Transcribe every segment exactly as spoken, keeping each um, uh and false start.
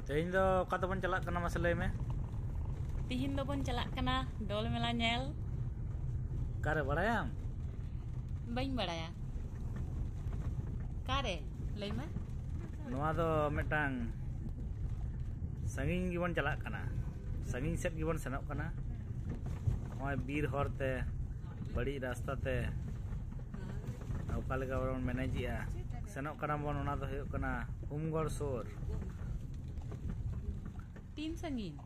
ᱛᱮᱦᱮᱧ ᱫᱚ ᱚᱠᱟ ᱛᱮᱵᱚᱱ ᱪᱟᱞᱟᱜ ᱠᱟᱱᱟ, ᱢᱟᱥᱮ ᱞᱟᱹᱭ ᱢᱮ? ᱛᱤᱦᱤᱧ ᱫᱚᱵᱚᱱ ᱪᱟᱞᱟᱜ ᱠᱟᱱᱟ ᱰᱚᱞ ᱢᱮᱞᱟ ᱧᱮᱞ᱾ ᱚᱠᱟᱨᱮ, ᱵᱟᱲᱟᱭᱟᱢ? ᱵᱟᱹᱧ ᱵᱟᱲᱟᱭᱟ᱾ ᱚᱠᱟᱨᱮ? ᱞᱟᱹᱭ ᱢᱮ᱾ ᱱᱚᱣᱟ ᱫᱚ ᱢᱤᱫᱴᱟᱝ ᱥᱟᱺᱜᱤᱧ ᱜᱮᱵᱚᱱ ᱪᱟᱞᱟᱜ ᱠᱟᱱᱟ, ᱥᱟᱺᱜᱤᱧ ᱥᱮᱫ ᱜᱮᱵᱚᱱ ᱥᱮᱱᱚᱜ ᱠᱟᱱᱟ᱾ ᱱᱚᱜᱼᱚᱭ ᱵᱤᱨ ᱦᱚᱨ ᱛᱮ, ᱵᱟᱹᱲᱤᱡ ᱨᱟᱥᱛᱟ ᱛᱮ, ᱚᱠᱟ ᱞᱮᱠᱟ ᱵᱚᱱ ᱢᱮᱱᱮᱡᱮᱜᱼᱟ, ᱥᱮᱱᱚᱜ ᱠᱟᱱᱟ ᱵᱚᱱ᱾ ᱚᱱᱟ ᱫᱚ ᱦᱩᱭᱩᱜ ᱠᱟᱱᱟ ᱦᱩᱢᱜᱚᱲ ᱥᱳᱨ᱾ ᱛᱤᱱ ᱥᱟᱺᱜᱤᱧ?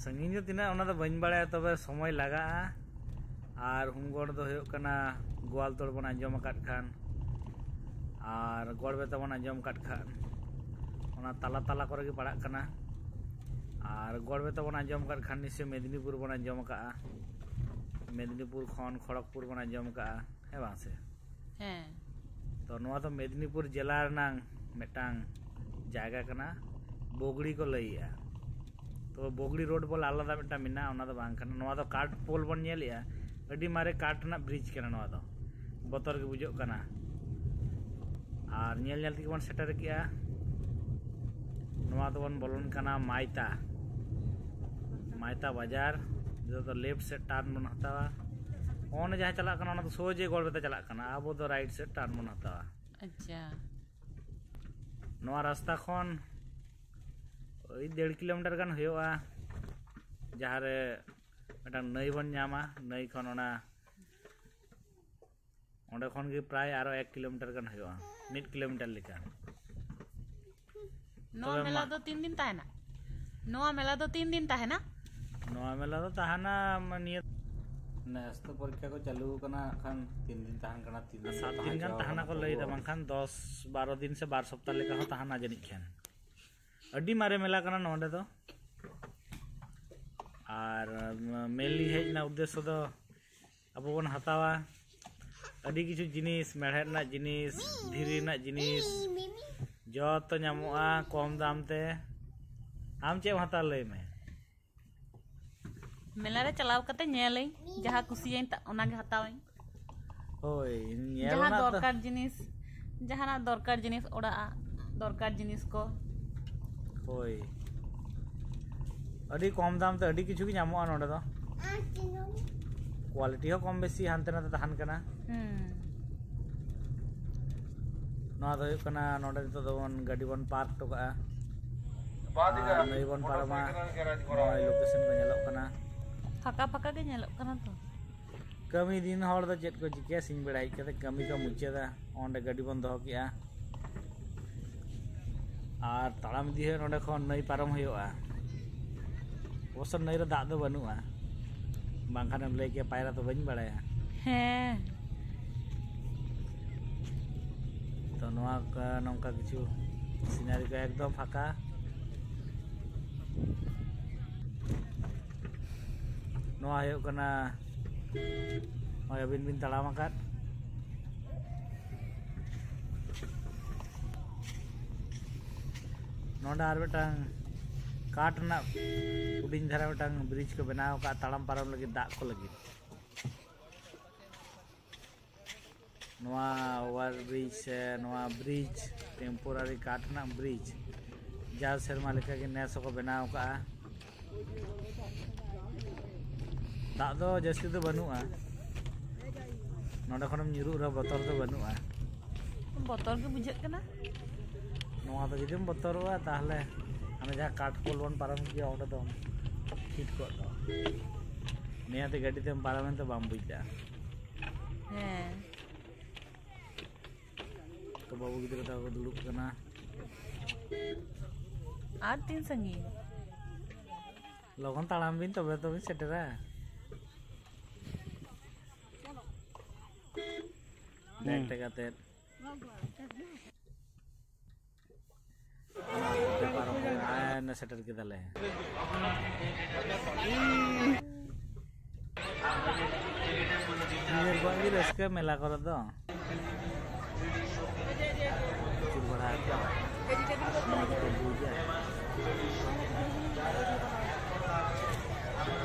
ᱥᱟᱺᱜᱤᱧ ᱫᱚ ᱛᱤᱱᱟᱹᱜ, ᱚᱱᱟ ᱫᱚ ᱵᱟᱹᱧ ᱵᱟᱲᱟᱭᱟ, ᱛᱚᱵᱮ ᱥᱚᱢᱚᱭ ᱞᱟᱜᱟᱜᱼᱟ᱾ ᱟᱨ ᱦᱩᱢᱜᱚᱲ ᱫᱚ ᱦᱩᱭᱩᱜ ᱠᱟᱱᱟ, ᱜᱳᱣᱟᱞᱛᱳᱲ ᱵᱚᱱ ᱟᱸᱡᱚᱢ ᱟᱠᱟᱫ ᱠᱷᱟᱱ, ᱟᱨ ᱜᱚᱲᱵᱮᱛᱟ ᱵᱚᱱ ᱟᱸᱡᱚᱢ ᱟᱠᱟᱫ ᱠᱷᱟᱱ, ᱚᱱᱟ ᱛᱟᱞᱟ ᱛᱟᱞᱟ ᱠᱚᱨᱮ ᱜᱮ ᱯᱟᱲᱟᱜ ᱠᱟᱱᱟ᱾ ᱟᱨ ᱜᱚᱲᱵᱮᱛᱟ ᱵᱚᱱ ᱟᱸᱡᱚᱢ ᱟᱠᱟᱫ ᱠᱷᱟᱱ, ᱱᱤᱥᱪᱚᱭ ᱢᱮᱫᱽᱱᱤᱯᱩᱨ ᱵᱚᱱ ᱟᱸᱡᱚᱢ ᱟᱠᱟᱫᱼᱟ᱾ ᱢᱮᱫᱽᱱᱤᱯᱩᱨ ᱠᱷᱚᱱ ᱠᱷᱚᱲᱚᱜᱽᱯᱩᱨ ᱵᱚᱱ ᱟᱸᱡᱚᱢ ᱟᱠᱟᱫᱼᱟ, ᱦᱮᱸ ᱵᱟᱝ ᱥᱮ? ᱦᱮᱸ᱾ ᱛᱚ, ᱱᱚᱣᱟ ᱫᱚ ᱢᱮᱫᱽᱱᱤᱯᱩᱨ ᱡᱮᱞᱟ ᱨᱮᱱᱟᱝ ᱢᱤᱫᱴᱟᱝ ᱡᱟᱭᱜᱟ ᱠᱟᱱᱟ, ᱵᱚᱜᱽᱲᱤ ᱠᱚ ᱞᱟᱹᱭᱮᱜᱼᱟ᱾ ᱛᱚ, ᱵᱚᱜᱽᱲᱤ ᱨᱳᱰ ᱵᱚᱞᱮ ᱟᱞᱟᱫᱟ ᱢᱤᱫᱴᱟᱝ ᱢᱮᱱᱟᱜᱼᱟ, ᱚᱱᱟ ᱫᱚ ᱵᱟᱝ ᱠᱟᱱᱟ᱾ ᱱᱚᱣᱟ ᱫᱚ ᱠᱟᱴ ᱯᱳᱞ ᱵᱚᱱ ᱧᱮᱞᱮᱜᱼᱟ, ᱟᱹᱰᱤ ᱢᱟᱨᱮ ᱠᱟᱴ ᱨᱮᱱᱟᱜ ᱵᱨᱤᱡᱽ ᱠᱟᱱᱟ ᱱᱚᱣᱟ ᱫᱚ, ᱵᱚᱛᱚᱨ ᱜᱮ ᱵᱩᱡᱷᱟᱹᱜ ᱠᱟᱱᱟ᱾ ᱟᱨ ᱧᱮᱞ ᱧᱮᱞ ᱛᱮᱜᱮ ᱵᱚᱱ ᱥᱮᱴᱮᱨ ᱠᱮᱜᱼᱟ᱾ ᱱᱚᱣᱟ ᱫᱚᱵᱚᱱ ᱵᱚᱞᱚᱱ ᱠᱟᱱᱟ ᱢᱟᱭᱛᱟ, ᱢᱟᱭᱛᱟ ᱵᱟᱡᱟᱨ᱾ ᱱᱤᱛᱚᱜ ᱫᱚ ᱞᱮᱯᱷᱴ ᱥᱮᱫ ᱴᱟᱨᱱ ᱵᱚᱱ ᱦᱟᱛᱟᱣᱟ᱾ ᱚᱱᱮ ᱡᱟᱦᱟᱸ ᱪᱟᱞᱟᱜ ᱠᱟᱱᱟ, ᱚᱱᱟ ᱫᱚ ᱥᱚᱡᱷᱮ ᱜᱚᱲᱵᱮᱛᱟ ᱪᱟᱞᱟᱜ ᱠᱟᱱᱟ, ᱟᱵᱚ ᱫᱚ ᱨᱟᱭᱤᱴ ᱥᱮᱫ ᱴᱟᱨᱱ ᱵᱚᱱ ᱦᱟᱛᱟᱣᱟ᱾ ᱟᱪᱪᱷᱟ᱾ ᱱᱚᱣᱟ ᱨᱟᱥᱛᱟ ᱠᱷᱚᱱ ᱳᱭ ᱰᱮᱲ ᱠᱤᱞᱳᱢᱤᱴᱟᱨ ᱜᱟᱱ ᱦᱩᱭᱩᱜᱼᱟ, ᱡᱟᱦᱟᱸ ᱨᱮ ᱢᱤᱫᱴᱟᱝ ᱱᱟᱹᱭ ᱵᱚᱱ ᱧᱟᱢᱟ᱾ ᱱᱟᱹᱭ ᱠᱷᱚᱱ ᱚᱱᱟ, ᱚᱸᱰᱮ ᱠᱷᱚᱱ ᱜᱮ ᱯᱨᱟᱭ ᱟᱨᱚ ᱮᱠ ᱠᱤᱞᱳᱢᱤᱴᱟᱨ ᱜᱟᱱ ᱦᱩᱭᱩᱜᱼᱟ, ᱢᱤᱫ ᱠᱤᱞᱳᱢᱤᱴᱟᱨ ᱞᱮᱠᱟ᱾ ᱱᱚᱣᱟ ᱛᱚᱵᱮ ᱢᱮᱞᱟ ᱢᱟ- ᱫᱚ ᱛᱤᱱ ᱫᱤᱱ ᱛᱟᱦᱮᱱᱟ? ᱱᱚᱣᱟ ᱢᱮᱞᱟ ᱫᱚ ᱛᱤᱱ ᱫᱤᱱ ᱛᱟᱦᱮᱱᱟ? ᱱᱚᱣᱟ ᱢᱮᱞᱟ ᱫᱚ ᱛᱟᱦᱮᱱᱟ, ᱢᱟ-, ᱱᱤᱭᱟᱹ ᱱᱮᱥ ᱛᱚ ᱯᱚᱨᱤᱠᱠᱷᱟ ᱠᱚ ᱪᱟᱹᱞᱩ ᱟᱠᱟᱱᱟ, ᱠᱷᱟᱱ ᱛᱤᱱ ᱫᱤᱱ ᱛᱟᱦᱮᱱ ᱠᱟᱱᱟ, ᱛᱤᱱ ᱫᱤᱱ ᱥᱟᱛ ᱫᱤᱱ ᱜᱟᱱ ᱛᱟᱦᱮᱱᱟ ᱠᱚ ᱞᱟᱹᱭ ᱮᱫᱟ, ᱵᱟᱝᱠᱷᱟᱱ ᱫᱚᱥ ᱵᱟᱨᱚ ᱫᱤᱱ ᱥᱮ ᱵᱟᱨ ᱥᱚᱯᱛᱟ ᱞᱮᱠᱟ ᱦᱚᱸ ᱛᱟᱦᱮᱱᱟ ᱡᱟᱹᱱᱤᱡ ᱠᱷᱟᱱ᱾ ᱟᱹᱰᱤ ᱢᱟᱨᱮ ᱢᱮᱞᱟ ᱠᱟᱱᱟ ᱱᱚᱰᱮ ᱫᱚ᱾ ᱟᱨ ᱢᱮᱱᱞᱤ ᱦᱮᱡ ᱨᱮᱱᱟᱜ ᱩᱫᱽᱫᱮᱥᱥᱚ ᱫᱚ ᱟᱵᱚ ᱵᱚᱱ ᱦᱟᱛᱟᱣᱟ ᱟᱹᱰᱤ ᱠᱤᱪᱷᱩ ᱡᱤᱱᱤᱥ, ᱢᱮᱬᱦᱮᱫ ᱨᱮᱱᱟᱜ ᱡᱤᱱᱤᱥ, ᱫᱷᱤᱨᱤ ᱨᱮᱱᱟᱜ ᱡᱤᱱᱤᱥ, ᱡᱚᱛᱚ ᱧᱟᱢᱚᱜᱼᱟ ᱠᱚᱢ ᱫᱟᱢ ᱛᱮ᱾ ᱟᱢ ᱪᱮᱫ ᱮᱢ ᱦᱟᱛᱟᱣᱟ ᱞᱟᱹᱭ ᱢᱮ? ᱢᱮᱞᱟ ᱨᱮ ᱪᱟᱞᱟᱣ ᱠᱟᱛᱮ ᱧᱮᱞᱟᱹᱧ, ᱡᱟᱦᱟᱸ ᱠᱩᱥᱤᱭᱟᱹᱧ ᱛᱟ-, ᱚᱱᱟᱜᱮ ᱦᱟᱛᱟᱣᱟᱹᱧ᱾ ᱦᱳᱭ, ᱧᱮᱞ ᱡᱟᱦᱟᱸ ᱨᱮᱱᱟᱜ ᱫᱚ ᱫᱚᱨᱠᱟᱨ ᱡᱤᱱᱤᱥ, ᱡᱟᱦᱟᱱᱟᱜ ᱫᱚᱨᱠᱟᱨ ᱡᱤᱱᱤᱥ, ᱚᱲᱟᱜ ᱟᱜ ᱫᱚᱨᱠᱟᱨ ᱡᱤᱱᱤᱥ ᱠᱚ᱾ ᱦᱳᱭ, ᱟᱹᱰᱤ ᱠᱚᱢ ᱫᱟᱢ ᱛᱮ ᱟᱹᱰᱤ ᱠᱤᱪᱷᱩ ᱜᱮ ᱧᱟᱢᱚᱜᱼᱟ ᱱᱚᱰᱮ ᱫᱚ᱾ ᱠᱳᱣᱟᱞᱤᱴᱤ ᱦᱚᱸ ᱠᱚᱢ ᱵᱮᱥᱤ ᱦᱟᱱᱛᱮ ᱱᱟᱛᱮ ᱛᱟᱦᱮᱱ ᱠᱟᱱᱟ᱾ ᱦᱩᱸ᱾ ᱱᱚᱣᱟ ᱫᱚ ᱦᱩᱭᱩᱜ ᱠᱟᱱᱟ, ᱱᱚᱰᱮ ᱱᱤᱛᱚᱜ ᱫᱚᱵᱚᱱ ᱜᱟᱹᱰᱤ ᱵᱚᱱ ᱯᱟᱨᱠ ᱦᱚᱴᱚ ᱠᱟᱜᱼᱟ᱾ ᱟᱨ ᱱᱟᱹᱭ ᱵᱚᱱ ᱯᱟᱨᱚᱢᱟ᱾ ᱱᱚᱜᱼᱚᱭ ᱞᱳᱠᱮᱥᱚᱱ ᱠᱚ ᱧᱮᱞᱚᱜ ᱠᱟᱱᱟ᱾ ᱯᱷᱟᱸᱠᱟ ᱯᱷᱟᱸᱠᱟ ᱜᱮ ᱧᱮᱞᱚᱜ ᱠᱟᱱᱟ ᱛᱚ᱾ ᱠᱟᱹᱢᱤ ᱫᱤᱱ ᱦᱚᱲ ᱫᱚ ᱪᱮᱫ ᱠᱚ ᱪᱤᱠᱟᱹᱭᱟ? ᱥᱤᱧ ᱵᱮᱲᱟ ᱦᱮᱡ ᱠᱟᱛᱮ ᱠᱟᱹᱢᱤ ᱠᱚ ᱢᱩᱪᱟᱹᱫᱟ᱾ ᱚᱸᱰᱮ ᱜᱟᱹᱰᱤ ᱵᱚᱱ ᱫᱚᱦᱚ ᱠᱮᱜᱼᱟ ᱟᱨ ᱛᱟᱲᱟᱢ ᱤᱫᱤ ᱦᱩᱭᱩᱜᱼᱟ᱾ ᱱᱚᱸᱰᱮ ᱠᱷᱚᱱ ᱱᱟᱹᱭ ᱯᱟᱨᱚᱢ ᱦᱩᱭᱩᱜᱼᱟ᱾ ᱚᱵᱚᱥᱥᱚ ᱱᱟᱹᱭ ᱨᱮ ᱫᱟᱜ ᱫᱚ ᱵᱟᱹᱱᱩᱜᱼᱟ, ᱵᱟᱝᱠᱷᱟᱱᱮᱢ ᱞᱟᱹᱭ ᱠᱮᱭᱟ ᱯᱟᱭᱨᱟ ᱫᱚ ᱵᱟᱹᱧ ᱵᱟᱲᱟᱭᱟ᱾ ᱦᱮᱸ᱾ ᱛᱚ ᱱᱚᱣᱟ ᱠᱚ, ᱱᱚᱝᱠᱟ ᱠᱤᱪᱷᱩ ᱥᱤᱱᱟᱨᱤ ᱠᱚ ᱮᱠᱫᱚᱢ ᱯᱷᱟᱸᱠᱟ᱾ ᱱᱚᱣᱟ ᱦᱩᱭᱩᱜ ᱠᱟᱱᱟ, ᱱᱚᱜᱼᱚᱭ ᱟᱹᱵᱤᱱ ᱵᱤᱱ ᱛᱟᱲᱟᱢ ᱟᱠᱟᱫ᱾ ᱱᱚᱰᱮ ᱟᱨ ᱢᱤᱫᱴᱟᱝ ᱠᱟᱴ ᱨᱮᱱᱟᱜ ᱦᱩᱰᱤᱧ ᱫᱷᱟᱨᱟ ᱢᱤᱫᱴᱟᱝ ᱵᱨᱤᱡᱽ ᱠᱚ ᱵᱮᱱᱟᱣ ᱟᱠᱟᱫ ᱛᱟᱲᱟᱢ ᱯᱟᱨᱚᱢ ᱞᱟᱹᱜᱤᱫ, ᱫᱟᱜ ᱠᱚ ᱞᱟᱹᱜᱤᱫ᱾ ᱱᱚᱣᱟ ᱳᱵᱷᱟᱨ ᱵᱨᱤᱡᱽ ᱥᱮ ᱱᱚᱣᱟ ᱵᱨᱤᱡᱽ, ᱴᱮᱢᱯᱳᱨᱟᱨᱤ ᱠᱟᱴ ᱨᱮᱱᱟᱜ ᱵᱨᱤᱡᱽ, ᱡᱟᱣ ᱥᱮᱨᱢᱟ ᱞᱮᱠᱟᱜᱮ ᱱᱮᱥ ᱦᱚᱸᱠᱚ ᱵᱮᱱᱟᱣ ᱟᱠᱟᱫᱼᱟ᱾ ᱫᱟᱜ ᱫᱚ ᱡᱟᱹᱥᱛᱤ ᱫᱚ ᱵᱟᱹᱱᱩᱜᱼᱟ, ᱱᱚᱸᱰᱮ ᱠᱷᱚᱱᱮᱢ ᱧᱩᱨᱩᱜ ᱨᱮᱦᱚᱸ ᱵᱚᱛᱚᱨ ᱫᱚ ᱵᱟᱹᱱᱩᱜᱼᱟ᱾ ᱵᱚᱛᱚᱨ ᱜᱮ ᱵᱩᱡᱷᱟᱹᱜ ᱠᱟᱱᱟ᱾ ᱱᱚᱣᱟ ᱫᱚ ᱡᱩᱫᱤᱢ ᱵᱚᱛᱚᱨᱚᱜᱼᱟ, ᱛᱟᱦᱚᱞᱮ ᱦᱟᱱᱮ ᱡᱟᱦᱟᱸ ᱠᱟᱴ ᱯᱳᱞ ᱵᱚᱱ ᱯᱟᱨᱚᱢ ᱜᱮᱭᱟ, ᱚᱸᱰᱮ ᱫᱚᱢ ᱪᱷᱤᱴ ᱠᱚᱜ ᱫᱚ᱾ ᱱᱤᱭᱟᱹᱛᱮ ᱜᱟᱹᱰᱤ ᱛᱮᱢ ᱯᱟᱨᱚᱢᱮᱱ ᱛᱮ ᱵᱟᱢ ᱵᱩᱡᱽ ᱫᱟ᱾ ᱦᱮᱸ᱾ ᱛᱚ ᱵᱟᱹᱵᱩ ᱜᱤᱫᱽᱨᱟᱹ ᱛᱟᱠᱚ ᱠᱚ ᱫᱩᱲᱩᱵ ᱠᱟᱱᱟ᱾ ᱟᱨ ᱛᱤᱱ ᱥᱟᱺᱜᱤᱧ? ᱞᱚᱜᱚᱱ ᱛᱟᱲᱟᱢ ᱵᱤᱱ, ᱛᱚᱵᱮ ᱛᱚᱵᱤᱱ ᱥᱮᱴᱮᱨᱟ᱾ ᱵᱮᱜᱽ ᱦᱩᱸ᱾ ᱴᱮᱠᱟᱛᱮᱫ᱾ ᱯᱟᱨᱚᱢ ᱦᱩᱭᱱᱟ᱾ ᱟᱨ ᱥᱮᱴᱮᱨ ᱠᱮᱫᱟᱞᱮ᱾ ᱱᱤᱡᱮᱨ ᱠᱚᱣᱟᱜ ᱜᱮ ᱨᱟᱹᱥᱠᱟᱹ ᱢᱮᱞᱟ ᱠᱚᱨᱮ ᱫᱚ᱾ ᱟᱹᱪᱩᱨ ᱵᱟᱲᱟ ᱟᱠᱚ, ᱢᱚᱡᱽ ᱠᱚ ᱵᱩᱡᱟ᱾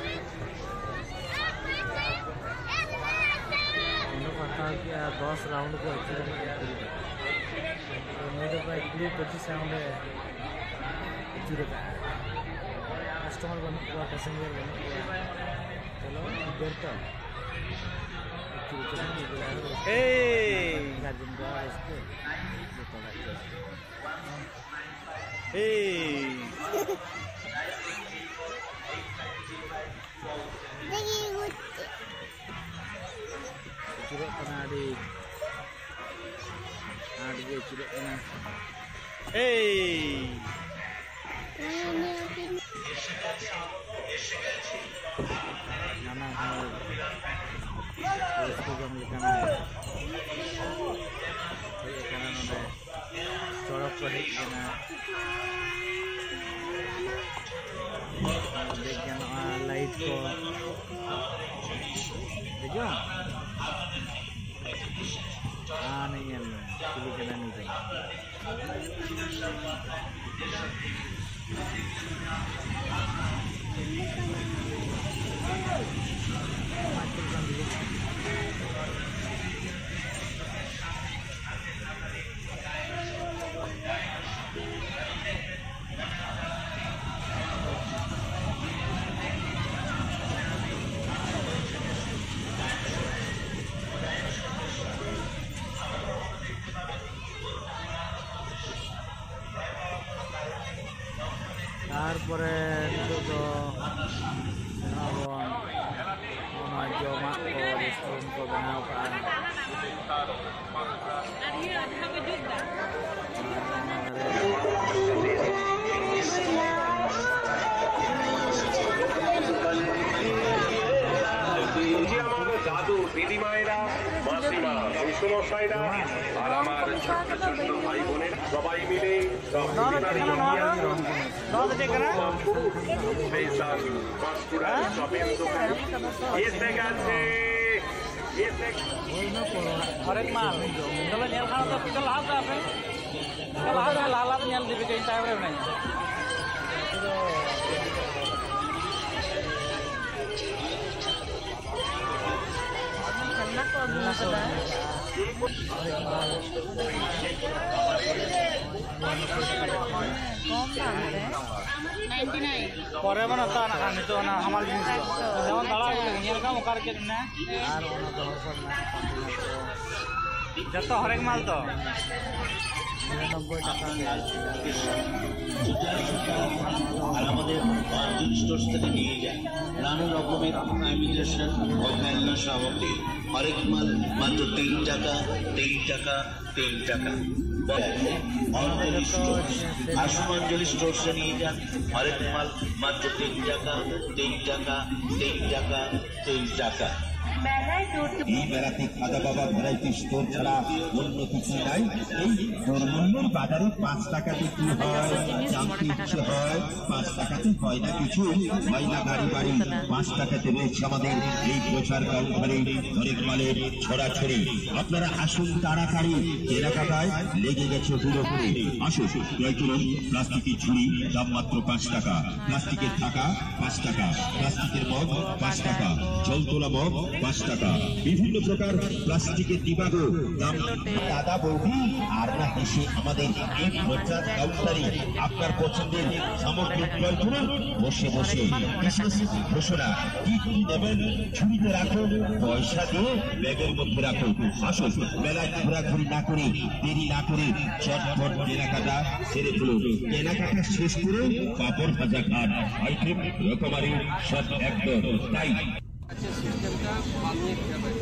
ᱱᱚᱰᱮ ᱠᱚ ᱦᱟᱛᱟᱣ ᱠᱮᱜᱼᱟ, ᱫᱚᱥ ᱨᱟᱣᱩᱱᱰ ᱠᱚ ᱟᱹᱪᱩᱨ ᱠᱮᱜᱼᱟ ᱠᱩᱲᱤ ᱫᱚ᱾ ᱛᱚ ᱱᱩᱭ ᱫᱚ ᱯᱨᱟᱭ ᱠᱩᱲᱤ ᱯᱚᱸᱪᱤᱥ ᱨᱟᱣᱩᱱᱰ ᱮ ᱠᱟᱥᱴᱚᱢᱟᱨ ᱵᱟᱹᱱᱩᱜ ᱠᱚᱣᱟ, ᱯᱮᱥᱮᱧᱡᱟᱨ ᱵᱟᱹᱱᱩᱜ ᱠᱚᱣᱟ᱾ ᱪᱚᱞᱚ, ᱩᱫᱷᱟᱹᱨ ᱛᱚ᱾ ᱮᱠᱪᱩᱭᱮᱞᱤ ᱪᱚᱞᱚ, ᱩᱫᱷᱟᱹᱨ ᱟᱨ ᱮᱭ! ᱜᱟᱨᱡᱮᱱ ᱠᱚᱣᱟᱜ ᱨᱟᱹᱥᱠᱟᱹ, ᱡᱚᱛᱚ ᱦᱚᱲᱟᱜ ᱨᱟᱹᱥᱠᱟᱹ᱾ ᱮᱭ! ᱟᱹᱪᱩᱨᱚᱜ ᱠᱟᱱᱟ, ᱟᱹᱰᱤ ᱟᱸᱴ ᱜᱮ ᱟᱹᱪᱩᱨᱚᱜ ᱠᱟᱱᱟ᱾ ᱮᱭ! ᱱᱟᱱᱟ ᱦᱩᱱᱟᱹᱨ ᱨᱟᱹᱥᱠᱟᱹ ᱡᱚᱝ ᱞᱮᱠᱟᱱᱟᱜ ᱦᱩᱭ ᱟᱠᱟᱱᱟ ᱱᱚᱰᱮ᱾ ᱪᱚᱲᱚᱠ ᱠᱚ ᱦᱮᱡ ᱟᱠᱟᱱᱟ᱾ ᱫᱮᱡ ᱜᱟᱱᱚᱜᱼᱟ, ᱞᱟᱭᱤᱴ ᱠᱚ᱾ ᱫᱮᱡᱚᱜ ᱟᱢ? ᱟᱨ ᱱᱩᱭ ᱧᱮᱞ ᱢᱮ, ᱪᱤᱞᱤ ᱠᱟᱱᱟ ᱱᱩᱭ ᱫᱚ? ᱛᱟᱨᱯᱚᱨᱮ ᱱᱤᱛᱚᱜ ᱫᱚ ᱥᱮᱱᱚᱜ ᱟᱵᱚᱱ ᱱᱚᱣᱟ ᱡᱚᱢᱟᱜ ᱠᱚ, ᱨᱮᱥᱴᱩᱨᱮᱱᱴ ᱠᱚ ᱵᱮᱱᱟᱣ ᱠᱟᱜᱼᱟ᱾ এই যে আমার দাদু, দিদিমায়েরা, মাসিমা, শ্বশুরমশাইরা আর আমার ছোট্ট ছোট্ট ভাই বোনেরা সবাই মিলে স্পেশাল পাঁশকুড়ার শপের দোকান এসে গেছে। এসে হরেক মাল। চলো, ᱧᱮᱞ ᱠᱷᱟᱱ ᱫᱚ ᱪᱚᱞᱚ ᱞᱟᱦᱟ ᱥᱮᱫ ᱟᱯᱮ᱾ ᱪᱚᱞᱚ ᱞᱟᱦᱟ ᱥᱮᱫ, ᱞᱟᱦᱟ, ᱞᱟᱦᱟ ᱥᱮᱫ ᱧᱮᱞ ᱤᱫᱤ ᱯᱮ, ᱤᱧ ᱛᱟᱭᱚᱢ ᱨᱮ ᱢᱮᱱᱟᱧᱟ᱾ ᱠᱷᱟᱱᱟ ᱠᱚ ᱟᱹᱜᱩ ᱠᱟᱫᱟ᱾ ᱠᱚᱢ ᱫᱟᱢ ᱛᱮ᱾ Ninety nine. ᱯᱚᱨᱮ ᱵᱚᱱ ᱦᱟᱛᱟᱣᱟ ᱱᱟᱜ ᱠᱷᱟᱱ, ᱱᱤᱛᱚᱜ ᱚᱱᱟ ᱦᱟᱢᱟᱞ ᱡᱤᱱᱤᱥ ᱫᱚ᱾ ᱮᱠᱥᱚ᱾ ᱡᱮᱢᱚᱱ ᱫᱟᱬᱟ ᱟᱹᱜᱩ ᱞᱮᱠᱟ ᱧᱮᱞ ᱠᱟᱢ ᱚᱠᱟ ᱨᱮ ᱪᱮᱫ ᱢᱮᱱᱟᱜᱼᱟ᱾ ᱟᱨ ᱚᱱᱟ ᱫᱚ ᱦᱚᱲ ᱠᱚ ᱢᱮᱱᱟᱜ ᱠᱚᱣᱟ, ᱡᱚᱛᱚ ᱦᱚᱨᱮᱠ ᱢᱟᱞ ᱛᱚ᱾ ᱱᱤᱨᱟᱱᱚᱵᱵᱳᱭ ᱴᱟᱠᱟ ᱜᱮ᱾ আর আমাদের অর্জুন স্টোর্স থেকে নিয়ে যান নানা রকমের ইমিটেশন ও খেলনা সামগ্রী। হরেক মাল মাত্র তিন টাকা, তিন টাকা, তিন টাকা। অঞ্জলি স্টোর্স, আসুন অঞ্জলি স্টোর্সে নিয়ে যান। হরেক মাল মাত্র তিন টাকা, তিন টাকা, তিন টাকা, তিন টাকা। এই মেলাতে খাজা বাবা ভ্যারাইটি স্টোর ছাড়া অন্য কিছু নাই। এই দুর্মূল্যের বাজারে পাঁচ টাকাতে কি হয় জানতে ইচ্ছে হয়? পাঁচ টাকাতে হয় না কিছু, হয় না গাড়ি বাড়ি। পাঁচ টাকাতে রয়েছে আমাদের এই প্রচার কাউন্টারে হরেক মালের ছড়াছড়ি। আপনারা আসুন তাড়াতাড়ি, কেনাকাটায় লেগে গেছে হুড়োহুড়ি। আসুন, ক্রয় করুন প্লাস্টিকের ঝুড়ি, দাম মাত্র পাঁচ টাকা। প্লাস্টিকের থাকা পাঁচ টাকা, প্লাস্টিকের মগ পাঁচ টাকা, জল তোলা মগ পাঁচ টাকা, বিভিন্ন প্রকার প্লাস্টিকের ডিবাগো দাম। দাদা বৌদি, আর না হেসে আমাদের এই প্রচার কাউন্টারে আপনার পছন্দের সামগ্রী ক্রয় করুন বসে বসে। বিশেষ ঘোষণা, কি কি নেবেন ঝুড়িতে রাখুন, পয়সা দিয়ে ব্যাগের মধ্যে রাখুন। আসুন, মেলায় ঘোরাঘুরি না করে, দেরি না করে চটপট কেনাকাটা সেরে ফেলুন। কেনাকাটা শেষ করে পাপড় ভাজা খান। আইটেম রকমারি সব একদম। তাই আছে সিস্টেমটা, মাল নিয়ে খেতে পারে।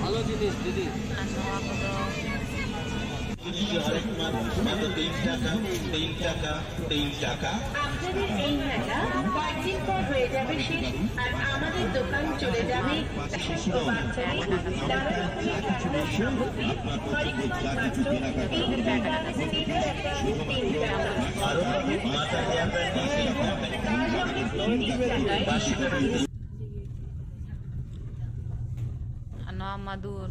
ভালো জিনিস দিদি। ᱟᱨ ᱱᱚᱣᱟ ᱠᱚᱫᱚ ᱦᱚᱨᱮᱠ ᱢᱟᱞ ᱢᱟᱛᱨᱚ ᱛᱤᱱ ᱴᱟᱠᱟ, ᱛᱤᱱ ᱴᱟᱠᱟ, ᱛᱤᱱ ᱴᱟᱠᱟ᱾ আপনাদের এই মেলা কয়েকদিন পর হয়ে যাবে শেষ, আর আমাদের দোকান চলে যাবে। ᱟᱨ ᱱᱚᱣᱟ ᱢᱟᱫᱩᱨ᱾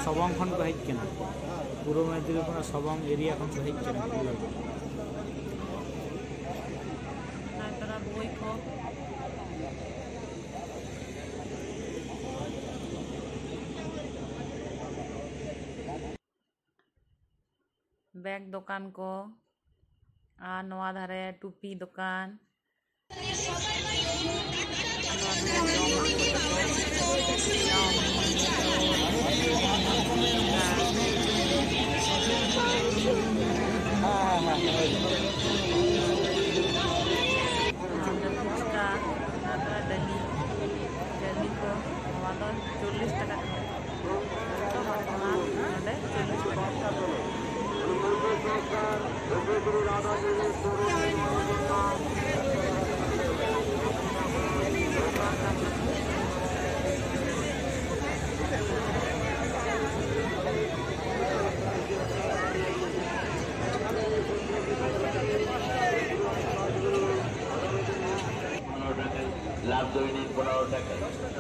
ᱥᱚᱵᱚᱝ ᱠᱷᱚᱱ ᱠᱚ ᱦᱮᱡ ᱠᱟᱱᱟ, ᱯᱩᱨᱵᱚ ᱢᱮᱫᱤᱱᱤᱯᱩᱨ ᱨᱮᱱᱟᱜ ᱥᱚᱵᱚᱝ ᱮᱨᱤᱭᱟ ᱠᱷᱚᱱ ᱠᱚ ᱦᱮᱡ ᱠᱟᱱᱟ᱾ ᱱᱚᱜᱼᱚᱭ ᱛᱟᱨᱟ ᱵᱳᱭ ᱠᱚ᱾ ᱵᱮᱜᱽ ᱫᱚᱠᱟᱱ ᱠᱚ, ᱟᱨ ᱱᱚᱣᱟ ᱫᱷᱟᱨᱮ ᱴᱩᱯᱤ ᱫᱚᱠᱟᱱ᱾ ᱯᱷᱩᱪᱠᱟ, ᱰᱟᱹᱞᱤ, ᱰᱟᱹᱞᱤ ᱠᱚ, ᱱᱚᱣᱟ ᱫᱚ ᱪᱚᱞᱞᱤᱥ ᱴᱟᱠᱟ ᱠᱟᱛᱮ᱾ ᱡᱚᱛᱚ ᱦᱚᱲ ᱠᱚ ᱱᱚᱰᱮ ᱪᱚᱞᱞᱤᱥ ᱴᱟᱠᱟ᱾ লাভ দৈনিক পনেরো টাকা।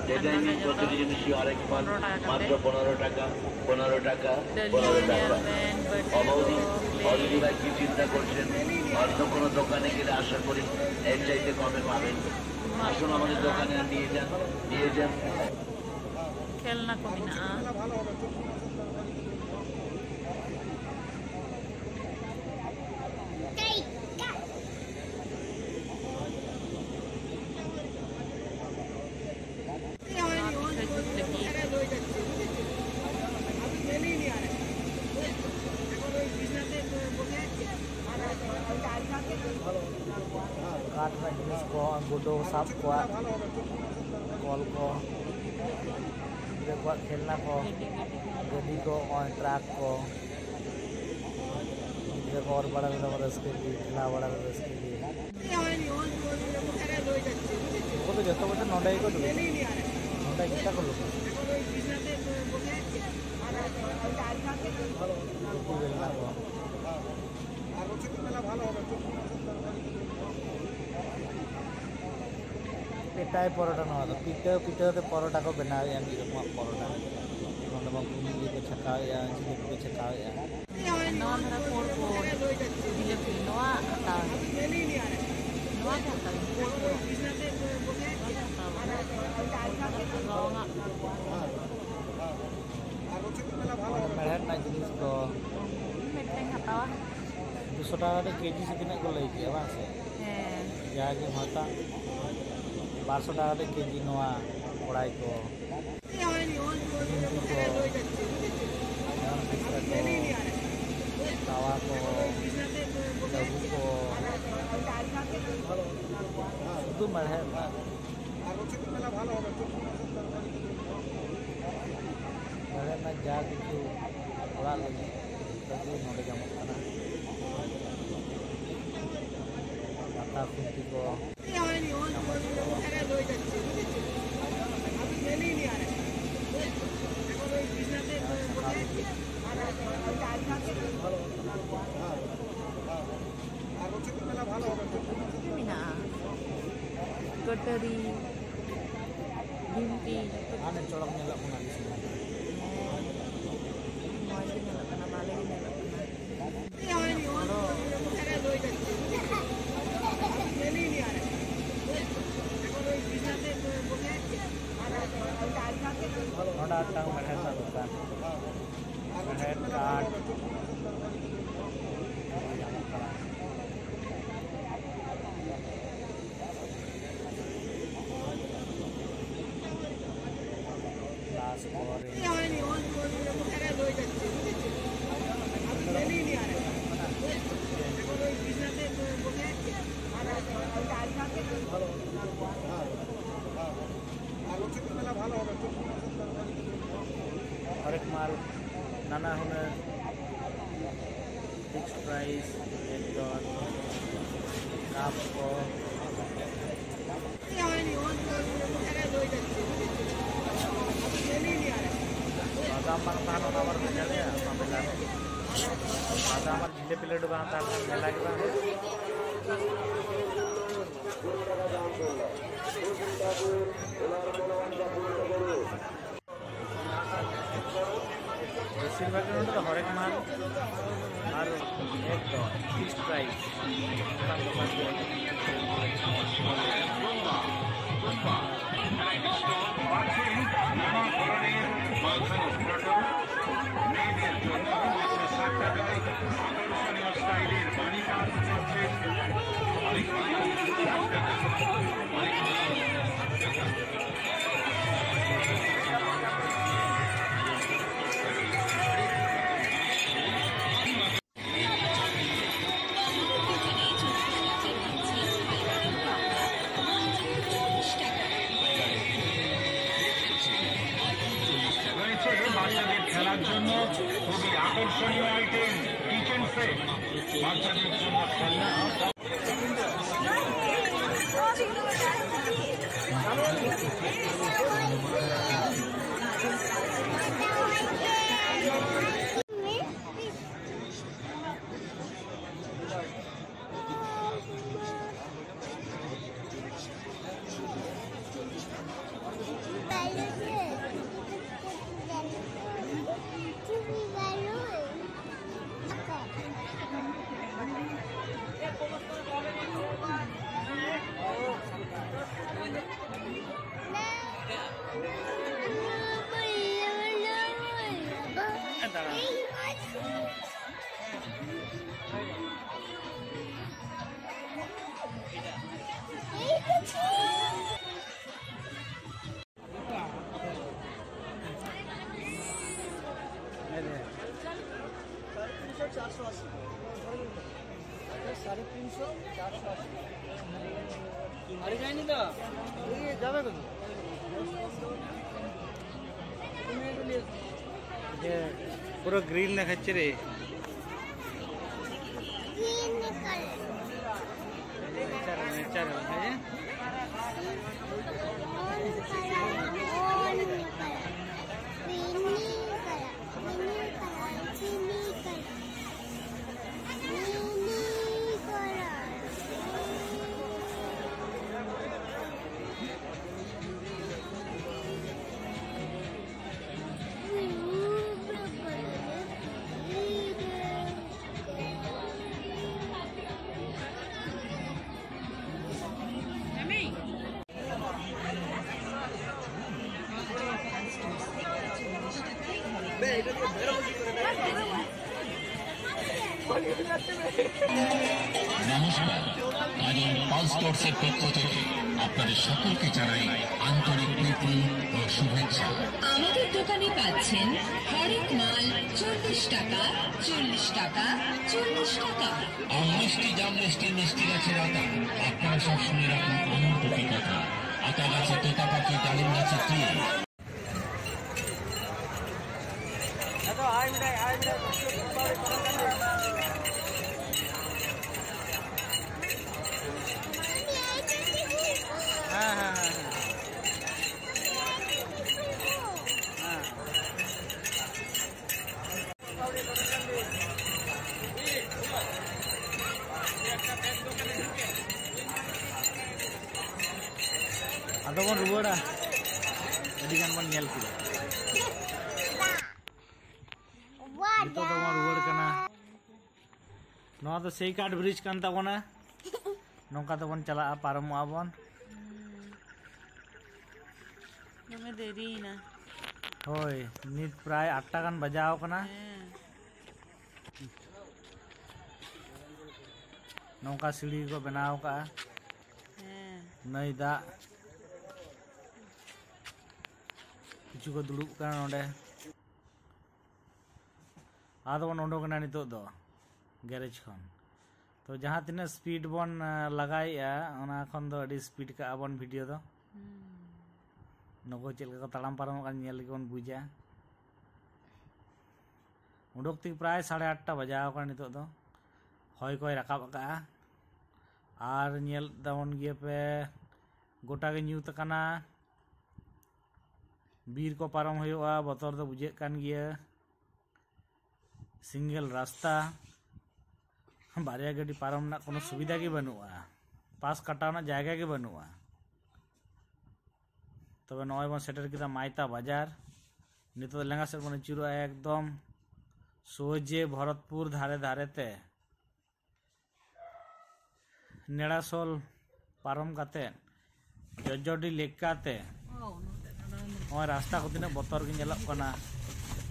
ডেটা ইউনিট প্রতিটি জিনিসই আরেক মান, মাত্র পনেরো টাকা। পনেরো টাকা। পনেরো টাকা। অবধি অতিথিরা কি চিন্তা করছেন? অন্য কোনো দোকানে গেলে আশা করি এর চাইতে কমে পাবেন। আসুন আমাদের দোকানে আর নিয়ে যান, নিয়ে যান। খেলনা কো মেনাᱜᱼᱟ। ᱠᱟᱴ ᱨᱮᱱᱟᱜ ᱡᱤᱱᱤᱥ ᱠᱚ, ᱜᱩᱰᱩ ᱥᱟᱵ ᱠᱚᱣᱟᱜ ᱠᱚᱞ ᱠᱚ, ᱜᱤᱫᱽᱨᱟᱹ ᱠᱚᱣᱟᱜ ᱠᱷᱮᱞᱱᱟ ᱠᱚ, ᱜᱟᱹᱰᱤ ᱠᱚ, ᱱᱚᱜᱼᱚᱭ ᱴᱨᱟᱠ ᱠᱚ᱾ ᱜᱤᱫᱽᱨᱟᱹ ᱠᱚ ᱚᱨ ᱵᱟᱲᱟ ᱨᱮᱫᱚ ᱠᱚ ᱨᱟᱹᱥᱠᱟᱹ ᱜᱮ, ᱴᱷᱮᱞᱟᱣ ᱵᱟᱲᱟ ᱨᱮ ᱨᱟᱹᱥᱠᱟᱹ ᱜᱮ᱾ ᱩᱱᱠᱩ ᱫᱚ ᱡᱚᱛᱚ ᱵᱚᱪᱷᱚᱨ ᱱᱚᱰᱮ ᱜᱮᱠᱚ ᱫᱩᱲᱩᱵᱼᱟ, ᱱᱚᱰᱮ ᱜᱮ ᱛᱟᱠᱚ ᱞᱳᱠᱮᱥᱚᱱ᱾ ᱩᱱᱠᱩ ᱜᱮ ᱢᱮᱱᱟᱜ ᱠᱚᱣᱟ᱾ ᱯᱮᱴᱟᱭ ᱯᱚᱨᱚᱴᱟ, ᱱᱚᱣᱟ ᱫᱚ ᱯᱤᱴᱷᱟᱹ, ᱯᱤᱴᱷᱟᱹ ᱛᱮ ᱯᱚᱨᱚᱴᱟ ᱠᱚ ᱵᱮᱱᱟᱣᱮᱫᱼᱟ, ᱢᱤᱫ ᱨᱚᱠᱚᱢᱟᱜ ᱯᱚᱨᱚᱴᱟ᱾ ᱱᱚᱰᱮ ᱢᱟ ᱜᱷᱩᱜᱽᱱᱤ ᱤᱭᱟᱹ ᱠᱚ ᱪᱷᱟᱠᱟᱣᱮᱫᱼᱟ, ᱡᱤᱞᱟᱹᱯᱤ ᱠᱚ ᱪᱷᱟᱠᱟᱣᱮᱫᱼᱟ᱾ ᱱᱚᱣᱟ ᱫᱷᱟᱨᱟ ᱠᱳᱲ ᱠᱳᱲ ᱡᱤᱞᱟᱹᱯᱤ, ᱱᱚᱣᱟ ᱦᱟᱛᱟᱣ ᱤᱧ᱾ ᱱᱚᱣᱟ ᱜᱮ ᱦᱟᱛᱟᱣ ᱤᱧ, ᱠᱳᱲ ᱠᱳᱲ᱾ ᱱᱚᱣᱟ ᱜᱮ ᱦᱟᱛᱟᱣ ᱤᱧ᱾ ᱨᱚᱝᱟᱜ᱾ ᱢᱮᱲᱦᱮᱫ ᱨᱮᱱᱟᱜ ᱡᱤᱱᱤᱥ ᱠᱚ᱾ ᱢᱤᱫᱴᱟᱝ ᱦᱟᱛᱟᱣᱟ᱾ ᱫᱩᱥᱚ ᱴᱟᱠᱟ ᱠᱟᱛᱮ ᱠᱮᱡᱤ ᱥᱮ ᱛᱤᱱᱟᱹᱜ ᱠᱚ ᱞᱟᱹᱭ ᱠᱮᱜᱼᱟ, ᱵᱟᱝ ᱥᱮ? ᱦᱮᱸ᱾ ᱡᱟᱜᱮᱢ ᱦᱟᱛᱟᱣ, ᱵᱟᱨᱥᱚ ᱴᱟᱠᱟ ᱠᱟᱛᱮ ᱠᱮᱡᱤ ᱱᱚᱣᱟ ᱠᱚᱲᱟᱭ ᱠᱚ᱾ ᱵᱤᱱᱴᱤ ᱠᱚ, ᱜᱚᱨᱚᱢ ᱯᱷᱩᱪᱠᱟ ᱠᱚ, ᱛᱟᱣᱟ ᱠᱚ, ᱪᱟᱹᱵᱩ ᱠᱚ, ᱥᱩᱫᱷᱩ ᱢᱮᱲᱦᱮᱫ ᱨᱮᱱᱟᱜ᱾ ᱢᱮᱲᱦᱮᱫ ᱨᱮᱱᱟᱜ ᱡᱟ ᱠᱤᱪᱷᱩ ᱚᱲᱟᱜ ᱞᱟᱹᱜᱤᱫ, ᱡᱚᱛᱚ ᱜᱮ ᱱᱚᱰᱮ ᱧᱟᱢᱚᱜ ᱠᱟᱱᱟ᱾ ᱠᱟᱴᱟ ᱠᱷᱩᱱᱴᱤ ᱠᱚ, ᱪᱷᱟᱠᱟᱣ ᱞᱟᱹᱜᱤᱫ᱾ ᱪᱮᱫ ᱢᱮᱱᱟᱜᱼᱟ? ᱠᱟᱹᱴᱟᱹᱨᱤ, ᱵᱷᱤᱱᱴᱤ, ᱡᱚᱛᱚ ᱦᱟᱱᱮ ᱪᱚᱲᱚᱠ ᱧᱮᱞᱚᱜ ᱠᱟᱱᱟ ᱟᱹᱰᱤ ᱥᱩᱱᱫᱚᱨ᱾ ᱦᱮᱸ, ᱢᱚᱡᱽ ᱜᱮ ᱧᱮᱞᱚᱜ ᱠᱟᱱᱟ, ᱵᱷᱟᱞᱮ ᱜᱮ ᱧᱮᱞᱚᱜ ᱠᱟᱱᱟ᱾ ᱱᱚᱰᱮ ᱢᱤᱫᱴᱟᱝ ᱢᱮᱲᱦᱮᱫ ᱨᱮᱱᱟᱜ ᱫᱚᱠᱟᱱ᱾ ᱢᱮᱲᱦᱮᱫ ᱠᱟᱴ ᱧᱟᱢᱚᱜ ᱠᱟᱱᱟ᱾ ᱜᱞᱟᱥ ᱠᱚ, ᱨᱤᱝ ᱠᱚ᱾ হরেক মাল, নানা ধরনের ফিক্সড প্রাইস, রেট দর, কাপ কপ। বাদাম বানাতে হবে না, আবার ভেজা দেয়া, বাদাম আর জিলেপি লাড্ডু বানাতে হবে, মেলা কি বানাবে? নির্বাচন হলো হরেক মাল আর এক দল, ফিক্সড প্রাইস। রয়েছে বাচ্চাদের খেলার জন্য খুবই আকর্ষণীয় আইটেম, কিচেন সেট। বাচ্চাদের জন্য খেলনা। সাড়ে তিনশো, চারশো আশি। আরে যায়নি তো। এই যাবে কোথায়? পুরো গ্রিন দেখাচ্ছে রে। Green color. Natural, natural, হ্যাঁ? Orange color, orange color, green color, green color, chili color, chili color. নমস্কার। কাজল পালস স্টোর্সের পক্ষ থেকে আপনাদের সকলকে জানাই আন্তরিক প্রীতি ও শুভেচ্ছা। আমাদের দোকানে পাচ্ছেন হরেক মাল চল্লিশ টাকা, চল্লিশ টাকা, চল্লিশ টাকা। আম মিষ্টি, জাম মিষ্টি, মিষ্টি গাছের আতা। আপনারা সব শুনে রাখুন আমার দুটি কথা। আতা গাছে তোতা পাখি, ডালিম গাছে তুই। ᱦᱮᱸ, ᱦᱮᱸ, ᱦᱮᱸ, ᱦᱮᱸ᱾ ᱦᱮᱸ᱾ ᱟᱫᱚ ᱵᱚᱱ ᱨᱩᱣᱟᱹᱲᱟ᱾ ᱟᱹᱰᱤ ᱜᱟᱱ ᱵᱚᱱ ᱧᱮᱞ ᱠᱮᱫᱟ᱾ ᱱᱤᱛᱚᱜ ᱫᱚᱵᱚᱱ ᱨᱩᱣᱟᱹᱲ ᱠᱟᱱᱟ᱾ ᱱᱚᱣᱟ ᱫᱚ ᱥᱮᱭᱠᱟᱴ ᱵᱨᱤᱡᱽ ᱠᱟᱱ ᱛᱟᱵᱚᱱᱟ᱾ ᱱᱚᱝᱠᱟ ᱛᱮᱵᱚᱱ ᱪᱟᱞᱟᱜᱼᱟ, ᱯᱟᱨᱚᱢᱚᱜᱼᱟ ᱵᱚᱱ᱾ ᱫᱚᱢᱮ ᱫᱮᱨᱤᱭᱮᱱᱟ᱾ ᱦᱳᱭ, ᱱᱤᱛ ᱯᱨᱟᱭ ᱟᱴᱴᱟ ᱜᱟᱱ ᱵᱟᱡᱟᱣ ᱠᱟᱱᱟ᱾ ᱦᱮᱸ᱾ ᱱᱚᱝᱠᱟ ᱥᱤᱲᱤ ᱠᱚ ᱵᱮᱱᱟᱣ ᱠᱟᱜᱼᱟ᱾ ᱦᱮᱸ᱾ ᱱᱟᱹᱭ ᱫᱟᱜ᱾ ᱠᱤᱪᱷᱩ ᱠᱚ ᱫᱩᱲᱩᱵ ᱠᱟᱱᱟ ᱱᱚᱰᱮ᱾ ᱟᱫᱚ ᱵᱚᱱ ᱩᱰᱩᱠ ᱮᱱᱟ ᱱᱤᱛᱚᱜ ᱫᱚ ᱜᱮᱨᱮᱡᱽ ᱠᱷᱚᱱ᱾ ᱛᱚ ᱡᱟᱦᱟᱸ ᱛᱤᱱᱟᱹᱜ ᱥᱯᱤᱰ ᱵᱚᱱ, ᱟ, ᱞᱟᱜᱟᱭᱮᱜᱼᱟ, ᱚᱱᱟ ᱠᱷᱚᱱ ᱫᱚ ᱟᱹᱰᱤ ᱥᱯᱤᱰ ᱠᱟᱜᱼᱟ ᱵᱚᱱ ᱵᱷᱤᱰᱤᱭᱳ ᱫᱚ᱾ ᱦᱩᱸ᱾ ᱱᱩᱠᱩ ᱪᱮᱫ ᱞᱮᱠᱟ ᱠᱚ ᱛᱟᱲᱟᱢ ᱯᱟᱨᱚᱢᱚᱜ ᱠᱟᱱ ᱧᱮᱞ ᱞᱮᱜᱮ ᱵᱚᱱ ᱵᱩᱡᱟ᱾ ᱩᱰᱩᱠ ᱛᱮᱜᱮ ᱯᱨᱟᱭ ᱥᱟᱲᱮ ᱟᱴᱴᱟ ᱵᱟᱡᱟᱣ ᱠᱟᱱᱟ ᱱᱤᱛᱚᱜ ᱫᱚ᱾ ᱦᱚᱭ ᱠᱚᱭ ᱨᱟᱠᱟᱵ ᱟᱠᱟᱜᱼᱟ᱾ ᱟᱨ ᱧᱮᱞ ᱫᱟᱵᱚᱱ ᱜᱮᱭᱟ ᱯᱮ, ᱜᱚᱴᱟ ᱜᱮ ᱧᱩᱛ ᱟᱠᱟᱱᱟ᱾ ᱵᱤᱨ ᱠᱚ ᱯᱟᱨᱚᱢ ᱦᱩᱭᱩᱜᱼᱟ, ᱵᱚᱛᱚᱨ ᱫᱚ ᱵᱩᱡᱷᱟᱹᱜ ᱠᱟᱱ ᱜᱮᱭᱟ᱾ ᱥᱤᱝᱜᱮᱞ ᱨᱟᱥᱛᱟ, ᱵᱟᱨᱭᱟ ᱜᱟᱹᱰᱤ ᱯᱟᱨᱚᱢ ᱨᱮᱱᱟᱜ ᱠᱳᱱᱳ ᱥᱩᱵᱤᱫᱷᱟ ᱜᱮ ᱵᱟᱹᱱᱩᱜᱼᱟ, ᱯᱟᱥ ᱠᱟᱴᱟᱣ ᱨᱮᱱᱟᱜ ᱡᱟᱭᱜᱟ ᱜᱮ ᱵᱟᱹᱱᱩᱜᱼᱟ᱾ ᱛᱚᱵᱮ ᱱᱚᱜᱼᱚᱭ ᱵᱚᱱ ᱥᱮᱴᱮᱨ ᱠᱮᱫᱟ ᱢᱟᱭᱛᱟ ᱵᱟᱡᱟᱨ᱾ ᱱᱤᱛᱚᱜ ᱫᱚ ᱞᱮᱸᱜᱟ ᱥᱮᱫ ᱵᱚᱱ ᱟᱹᱪᱩᱨᱚᱜᱼᱟ, ᱮᱠᱫᱚᱢ ᱥᱚᱡᱷᱮ ᱵᱷᱚᱨᱚᱛᱯᱩᱨ ᱫᱷᱟᱨᱮ ᱫᱷᱟᱨᱮ ᱛᱮ᱾ ᱱᱮᱲᱟᱥᱳᱞ ᱯᱟᱨᱚᱢ ᱠᱟᱛᱮ ᱡᱚᱡᱚᱰᱤ ᱞᱮᱠᱟᱛᱮ ᱱᱚᱜᱼᱚᱭ ᱨᱟᱥᱛᱟ ᱠᱚ ᱛᱤᱱᱟᱹᱜ ᱵᱚᱛᱚᱨ ᱜᱮ ᱧᱮᱞᱚᱜ ᱠᱟᱱᱟ᱾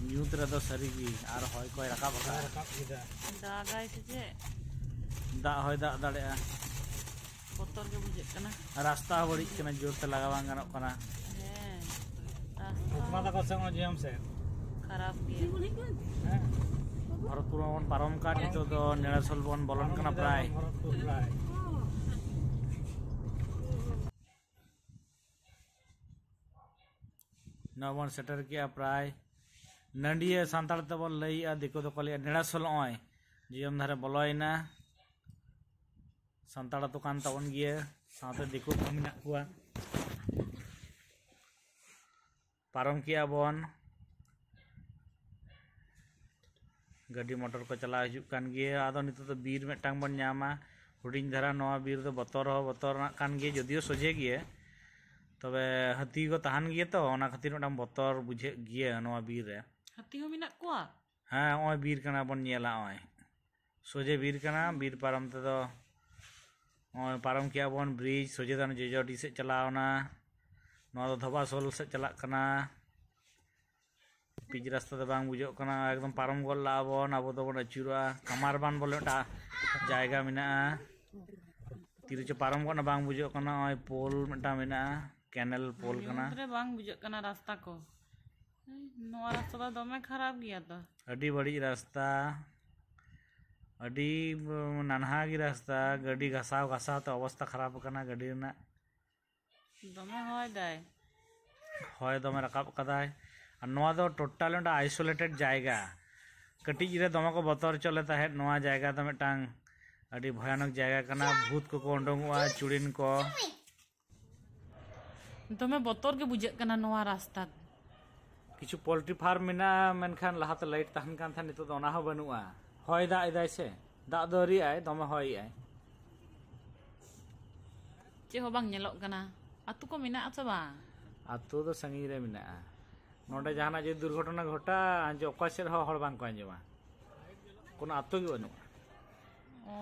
ᱧᱩᱛ ᱨᱮᱫᱚ ᱥᱟᱹᱨᱤᱜᱮ ᱟᱨ ᱦᱚᱭ ᱠᱚᱭ ᱨᱟᱠᱟᱵ ᱟᱠᱟᱫᱼᱟ᱾ ᱨᱟᱠᱟᱵ ᱠᱮᱫᱟ᱾ ᱫᱟᱜᱟᱭ ᱥᱮ ᱪᱮᱫ? ᱫᱟᱜ ᱦᱚᱭ ᱫᱟᱜ ᱫᱟᱲᱮᱭᱟᱜᱼᱟ᱾ ᱵᱚᱛᱚᱨ ᱜᱮ ᱵᱩᱡᱷᱟᱹᱜ ᱠᱟᱱᱟ᱾ ᱨᱟᱥᱛᱟ ᱦᱚᱸ ᱵᱟᱹᱲᱤᱡ ᱠᱟᱱᱟ, ᱡᱳᱨ ᱛᱮ ᱞᱟᱜᱟ ᱵᱟᱝ ᱜᱟᱱᱚᱜ ᱠᱟᱱᱟ᱾ ᱦᱮᱸ, ᱨᱟᱥᱛᱟ ᱛᱟᱠᱚ ᱥᱮᱫ ᱦᱚᱸ ᱡᱤᱭᱚᱢ ᱥᱮᱫ᱾ ᱠᱷᱟᱨᱟᱯ ᱜᱮᱭᱟ᱾ ᱦᱮᱸ᱾ ᱵᱷᱚᱨᱚᱛᱯᱩᱨ ᱢᱟᱵᱚᱱ ᱯᱟᱨᱚᱢ ᱠᱟᱫ, ᱱᱤᱛᱚᱜ ᱫᱚ ᱱᱮᱲᱟᱥᱳᱞ ᱵᱚᱱ ᱵᱚᱞᱚᱱ ᱠᱟᱱᱟ ᱯᱨᱟᱭ᱾ ᱵᱷᱚᱨᱚᱛᱯᱩᱨ ᱯᱨᱟᱭ᱾ ᱱᱚᱣᱟ ᱵᱚᱱ ᱥᱮᱴᱮᱨ ᱠᱮᱜᱼᱟ ᱯᱨᱟᱭ᱾ ᱱᱟᱹᱰᱤᱭᱟᱹ ᱥᱟᱱᱛᱟᱲ ᱛᱮᱵᱚᱱ ᱞᱟᱹᱭᱮᱜᱼᱟ, ᱫᱤᱠᱩ ᱫᱚᱠᱚ ᱞᱟᱹᱭᱟ ᱱᱮᱲᱟᱥᱳᱞ᱾ ᱱᱚᱜᱼᱚᱭ ᱡᱤᱭᱚᱢ ᱫᱷᱟᱨᱮ ᱵᱚᱞᱚᱭᱮᱱᱟ᱾ ᱥᱟᱱᱛᱟᱲ ᱟᱹᱛᱩ ᱠᱟᱱ ᱛᱟᱵᱚᱱ ᱜᱮᱭᱟ, ᱥᱟᱶᱛᱮ ᱫᱤᱠᱩ ᱠᱚ ᱢᱮᱱᱟᱜ ᱠᱚᱣᱟ᱾ ᱯᱟᱨᱚᱢ ᱠᱮᱜᱼᱟ ᱵᱚᱱ᱾ ᱜᱟᱹᱰᱤ ᱢᱚᱴᱚᱨ ᱠᱚ ᱪᱟᱞᱟᱣ ᱦᱤᱡᱩᱜ ᱠᱟᱱ ᱜᱮᱭᱟ᱾ ᱟᱫᱚ ᱱᱤᱛᱚᱜ ᱫᱚ ᱵᱤᱨ ᱢᱤᱫᱴᱟᱝ ᱵᱚᱱ ᱧᱟᱢᱟ, ᱦᱩᱰᱤᱧ ᱫᱷᱟᱨᱟ᱾ ᱱᱚᱣᱟ ᱵᱤᱨ ᱫᱚ ᱵᱚᱛᱚᱨ ᱦᱚᱸ ᱵᱚᱛᱚᱨᱟᱱᱟᱜ ᱠᱟᱱ ᱜᱮᱭᱟ, ᱡᱚᱫᱤᱭᱳ ᱥᱚᱡᱷᱮ ᱜᱮᱭᱟ, ᱛᱚᱵᱮ ᱦᱟᱹᱛᱤ ᱠᱚ ᱛᱟᱦᱮᱱ ᱜᱮᱭᱟ ᱛᱚ, ᱚᱱᱟ ᱠᱷᱟᱹᱛᱤᱨ ᱢᱤᱫᱴᱟᱝ ᱵᱚᱛᱚᱨ ᱵᱩᱡᱷᱟᱹᱜ ᱜᱮᱭᱟ ᱱᱚᱣᱟ ᱵᱤᱨ ᱨᱮ᱾ ᱦᱟᱹᱛᱤ ᱦᱚᱸ ᱢᱮᱱᱟᱜ ᱠᱚᱣᱟ? ᱦᱮᱸ, ᱱᱚᱜᱼᱚᱭ ᱵᱤᱨ ᱠᱟᱱᱟ ᱵᱚᱱ ᱧᱮᱞᱟ, ᱱᱚᱜᱼᱚᱭ ᱥᱚᱡᱷᱮ ᱵᱤᱨ ᱠᱟᱱᱟ᱾ ᱵᱤᱨ ᱯᱟᱨᱚᱢ ᱛᱮᱫᱚ ᱱᱚᱜᱼᱚᱭ ᱯᱟᱨᱚᱢ ᱠᱮᱜᱼᱟ ᱵᱚᱱ ᱵᱨᱤᱡᱽ, ᱥᱚᱡᱷᱮ ᱫᱚ ᱦᱟᱱᱮ ᱡᱚᱡᱚᱰᱤ ᱥᱮᱫ ᱪᱟᱞᱟᱣ ᱮᱱᱟ᱾ ᱱᱚᱣᱟ ᱫᱚ ᱫᱷᱚᱵᱟᱥᱳᱞ ᱥᱮᱫ ᱪᱟᱞᱟᱜ ᱠᱟᱱᱟ᱾ ᱯᱤᱪ ᱨᱟᱥᱛᱟ ᱫᱚ ᱵᱟᱝ ᱵᱩᱡᱷᱟᱹᱜ ᱠᱟᱱᱟ, ᱮᱠᱫᱚᱢ ᱯᱟᱨᱚᱢ ᱜᱚᱫ ᱞᱟᱜᱼᱟ ᱵᱚᱱ, ᱟᱵᱚ ᱫᱚᱵᱚᱱ ᱟᱹᱪᱩᱨᱚᱜᱼᱟ᱾ ᱠᱟᱢᱟᱨ ᱵᱟᱸᱫᱷ ᱵᱚᱞᱮ ᱢᱤᱫᱴᱟᱝ ᱡᱟᱭᱜᱟ ᱢᱮᱱᱟᱜᱼᱟ, ᱛᱤᱨᱮ ᱪᱚ ᱯᱟᱨᱚᱢ ᱜᱚᱫ ᱮᱱᱟ, ᱵᱟᱝ ᱵᱩᱡᱷᱟᱹᱜ ᱠᱟᱱᱟ᱾ ᱱᱚᱜᱼᱚᱭ ᱯᱳᱞ ᱢᱤᱫᱴᱟᱝ ᱢᱮᱱᱟᱜᱼᱟ, ᱠᱮᱱᱮᱞ ᱯᱳᱞ ᱠᱟᱱᱟ᱾ ᱧᱩᱛ ᱨᱮ ᱵᱟᱝ ᱵᱩᱡᱷᱟᱹᱜ ᱠᱟᱱᱟ ᱨᱟᱥᱛᱟ ᱠᱚ᱾ ᱱᱚᱣᱟ ᱨᱟᱥᱛᱟ ᱫᱚ ᱫᱚᱢᱮ ᱠᱷᱟᱨᱟᱯ ᱜᱮᱭᱟ ᱛᱚ᱾ ᱟᱹᱰᱤ ᱵᱟᱹᱲᱤᱡ ᱨᱟᱥᱛᱟ, ᱟᱹᱰᱤ ᱱᱟᱱᱦᱟ ᱜᱮ ᱨᱟᱥᱛᱟ, ᱜᱟᱹᱰᱤ ᱜᱷᱟᱥᱟᱣ ᱜᱷᱟᱥᱟᱣ ᱛᱮ ᱚᱵᱚᱥᱛᱟ ᱠᱷᱟᱨᱟᱯ ᱟᱠᱟᱱᱟ ᱜᱟᱹᱰᱤ ᱨᱮᱱᱟᱜ᱾ ᱫᱚᱢᱮ ᱦᱚᱭ ᱫᱟᱭ᱾ ᱦᱚᱭ ᱫᱚᱢᱮ ᱨᱟᱠᱟᱵ ᱠᱟᱫᱟᱭ᱾ ᱟᱨ ᱱᱚᱣᱟ ᱫᱚ ᱴᱳᱴᱟᱞ ᱢᱤᱫᱴᱟᱝ ᱟᱭᱥᱳᱞᱮᱴᱮᱰ ᱡᱟᱭᱜᱟ᱾ ᱠᱟᱹᱴᱤᱡ ᱨᱮ ᱫᱚᱢᱮ ᱠᱚ ᱵᱚᱛᱚᱨ ᱦᱚᱪᱚ ᱞᱮ ᱛᱟᱦᱮᱸᱫ᱾ ᱱᱚᱣᱟ ᱡᱟᱭᱜᱟ ᱫᱚ ᱢᱤᱫᱴᱟᱝ ᱟᱹᱰᱤ ᱵᱷᱚᱭᱟᱱᱚᱠ ᱡᱟᱭᱜᱟ ᱠᱟᱱᱟ, ᱵᱷᱩᱛ ᱠᱚᱠᱚ ᱩᱰᱩᱝᱚᱜᱼᱟ, ᱪᱩᱲᱤᱱ ᱠᱚ᱾ ᱫᱚᱢᱮ ᱵᱚᱛᱚᱨ ᱜᱮ ᱵᱩᱡᱷᱟᱹᱜ ᱠᱟᱱᱟ ᱱᱚᱣᱟ ᱨᱟᱥᱛᱟ᱾ ᱠᱤᱪᱷᱩ ᱯᱳᱞᱴᱨᱤ ᱯᱷᱟᱨᱢ ᱢᱮᱱᱟᱜᱼᱟ, ᱢᱮᱱᱠᱷᱟᱱ ᱞᱟᱦᱟᱛᱮ ᱞᱟᱭᱤᱴ ᱛᱟᱦᱮᱱ ᱠᱟᱱ ᱛᱟᱦᱮᱸᱫ, ᱱᱤᱛᱚᱜ ᱫᱚ ᱚᱱᱟ ᱦᱚᱸ ᱵᱟᱹᱱᱩᱜᱼᱟ᱾ ᱦᱚᱭ ᱫᱟᱜ ᱮᱫᱟᱭ ᱥᱮ, ᱫᱟᱜ ᱫᱚ ᱟᱹᱣᱨᱤᱭᱟᱜᱼᱟᱭ, ᱫᱚᱢᱮ ᱦᱚᱭᱮᱜᱼᱟᱭ᱾ ᱪᱮᱫ ᱦᱚᱸ ᱵᱟᱝ ᱧᱮᱞᱚᱜ ᱠᱟᱱᱟ᱾ ᱟᱹᱛᱩ ᱠᱚ ᱢᱮᱱᱟᱜᱼᱟ ᱥᱮ ᱵᱟᱝ? ᱟᱹᱛᱩ ᱫᱚ ᱥᱟᱺᱜᱤᱧ ᱨᱮ ᱢᱮᱱᱟᱜᱼᱟ᱾ ᱱᱚᱰᱮ ᱡᱟᱦᱟᱱᱟᱜ ᱡᱩᱫᱤ ᱫᱩᱨᱜᱷᱚᱴᱚᱱᱟ ᱜᱷᱚᱴᱟᱜᱼᱟ, ᱟᱸᱡᱚᱢ, ᱚᱠᱚᱭ ᱥᱮᱫ ᱦᱚᱸ ᱦᱚᱲ ᱵᱟᱝ ᱠᱚ ᱟᱸᱡᱚᱢᱟ᱾ ᱠᱳᱱᱳ ᱟᱹᱛᱩ ᱜᱮ ᱵᱟᱹᱱᱩᱜᱼᱟ᱾ ᱚ᱾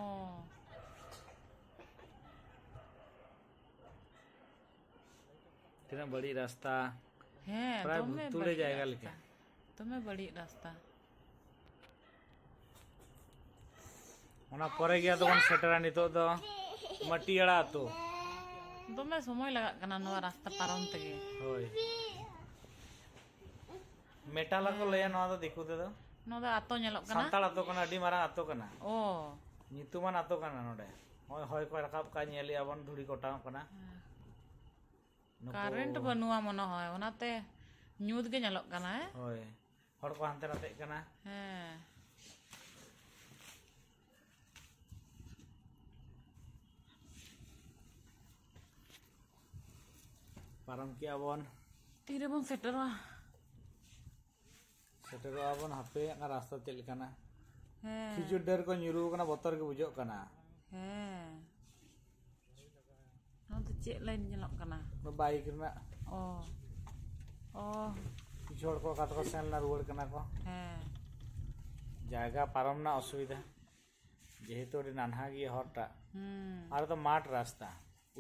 ᱛᱤᱱᱟᱹᱜ ᱵᱟᱹᱲᱤᱡ ᱨᱟᱥᱛᱟ᱾ ᱦᱮᱸ, ᱯᱨᱟᱭ ᱫᱚᱢᱮ ᱵᱷᱩᱛᱩᱲᱮ ᱵᱟᱹᱲᱤᱡ ᱡᱟᱭᱜᱟ ᱨᱟᱥᱛᱟ᱾ ᱞᱮᱠᱟ᱾ ᱫᱚᱢᱮ ᱵᱟᱹᱲᱤᱡ ᱨᱟᱥᱛᱟ᱾ ᱚᱱᱟ ᱯᱚᱨᱮ ᱜᱮ ᱟᱫᱚ ᱵᱚᱱ ᱥᱮᱴᱮᱨᱟ ᱱᱤᱛᱚᱜ ᱫᱚ ᱢᱟᱹᱴᱤᱭᱟᱲᱟ ᱟᱹᱛᱩ᱾ ᱫᱚᱢᱮ ᱥᱚᱢᱚᱭ ᱞᱟᱜᱟᱜ ᱠᱟᱱᱟ ᱱᱚᱣᱟ ᱨᱟᱥᱛᱟ ᱯᱟᱨᱚᱢ ᱛᱮᱜᱮ᱾ ᱦᱳᱭ᱾ ᱢᱮᱴᱟᱞᱟ ᱠᱚ ᱞᱟᱹᱭᱟ ᱱᱚᱣᱟ ᱫᱚ ᱫᱤᱠᱩ ᱛᱮᱫᱚ᱾ ᱱᱚᱣᱟ ᱫᱚ ᱟᱛᱳ ᱧᱮᱞᱚᱜ ᱠᱟᱱᱟ᱾ ᱥᱟᱱᱛᱟᱲ ᱟᱛᱳ ᱠᱟᱱᱟ, ᱟᱹᱰᱤ ᱢᱟᱨᱟᱝ ᱟᱛᱳ ᱠᱟᱱᱟ᱾ ᱚ᱾ ᱧᱩᱛᱩᱢᱟᱱ ᱟᱛᱳ ᱠᱟᱱᱟ ᱱᱚᱰᱮ᱾ ᱱᱚᱜᱼᱚᱭ ᱦᱚᱭ ᱠᱚᱭ ᱨᱟᱠᱟᱵ ᱠᱟᱜᱼᱟ, ᱧᱮᱞᱮᱜᱼᱟ ᱵᱚᱱ ᱫᱷᱩᱲᱤ ᱠᱚ ᱚᱴᱟᱝᱚᱜ ᱠᱟᱱᱟ᱾ ᱦᱮᱸ᱾ ᱱᱩᱠᱩ ᱠᱟᱨᱮᱱᱴ ᱵᱟᱹᱱᱩᱜᱼᱟ ᱢᱚᱱᱮ ᱦᱚᱭ, ᱚᱱᱟᱛᱮ ᱧᱩᱛ ᱜᱮ ᱧᱮᱞᱚᱜ ᱠᱟᱱᱟ᱾ ᱦᱮᱸ? ᱦᱳᱭ᱾ ᱦᱚᱲ ᱠᱚ ᱦᱟᱱᱛᱮ ᱱᱟᱛᱮᱜ ᱠᱟᱱᱟ᱾ ᱦᱮᱸ᱾ ᱯᱟᱨᱚᱢ ᱠᱮᱜᱼᱟ ᱵᱚᱱ᱾ ᱛᱤᱨᱮᱵᱚᱱ ᱥᱮᱴᱮᱨᱚᱜᱼᱟ? ᱥᱮᱴᱮᱨᱚᱜᱼᱟ ᱵᱚᱱ, ᱦᱟᱯᱮ ᱦᱟᱸᱜ ᱨᱟᱥᱛᱟ ᱪᱮᱫ ᱞᱮᱠᱟᱱᱟ᱾ ᱦᱮᱸ᱾ ᱠᱷᱤᱡᱩᱨ ᱰᱟᱹᱨ ᱠᱚ ᱧᱩᱨᱩ ᱟᱠᱟᱱᱟ, ᱵᱚᱛᱚᱨ ᱜᱮ ᱵᱩᱡᱷᱟᱹᱜ ᱠᱟᱱᱟ᱾ ᱦᱮᱸ᱾ ᱱᱚᱣᱟ ᱫᱚ ᱪᱮᱫ ᱞᱟᱭᱤᱱ ᱧᱮᱞᱚᱜ ᱠᱟᱱᱟ? ᱵᱟᱭᱤᱠ ᱨᱮᱱᱟᱜ᱾ ᱚ᱾ ᱚ᱾ ᱠᱤᱪᱷᱩ ᱦᱚᱲ ᱠᱚ ᱚᱠᱟ ᱛᱮᱠᱚ ᱥᱮᱱ ᱞᱮᱱᱟ, ᱨᱩᱣᱟᱹᱲ ᱠᱟᱱᱟ ᱠᱚ᱾ ᱦᱮᱸ᱾ ᱡᱟᱭᱜᱟ ᱯᱟᱨᱚᱢ ᱨᱮᱱᱟᱜ ᱚᱥᱩᱵᱤᱫᱷᱟ, ᱡᱮᱦᱮᱛᱩ ᱟᱹᱰᱤ ᱱᱟᱱᱦᱟ ᱜᱮᱭᱟ ᱦᱚᱨᱴᱟᱜ᱾ ᱦᱩᱸ᱾ ᱟᱨ ᱫᱚ ᱢᱟᱴᱷ ᱨᱟᱥᱛᱟ,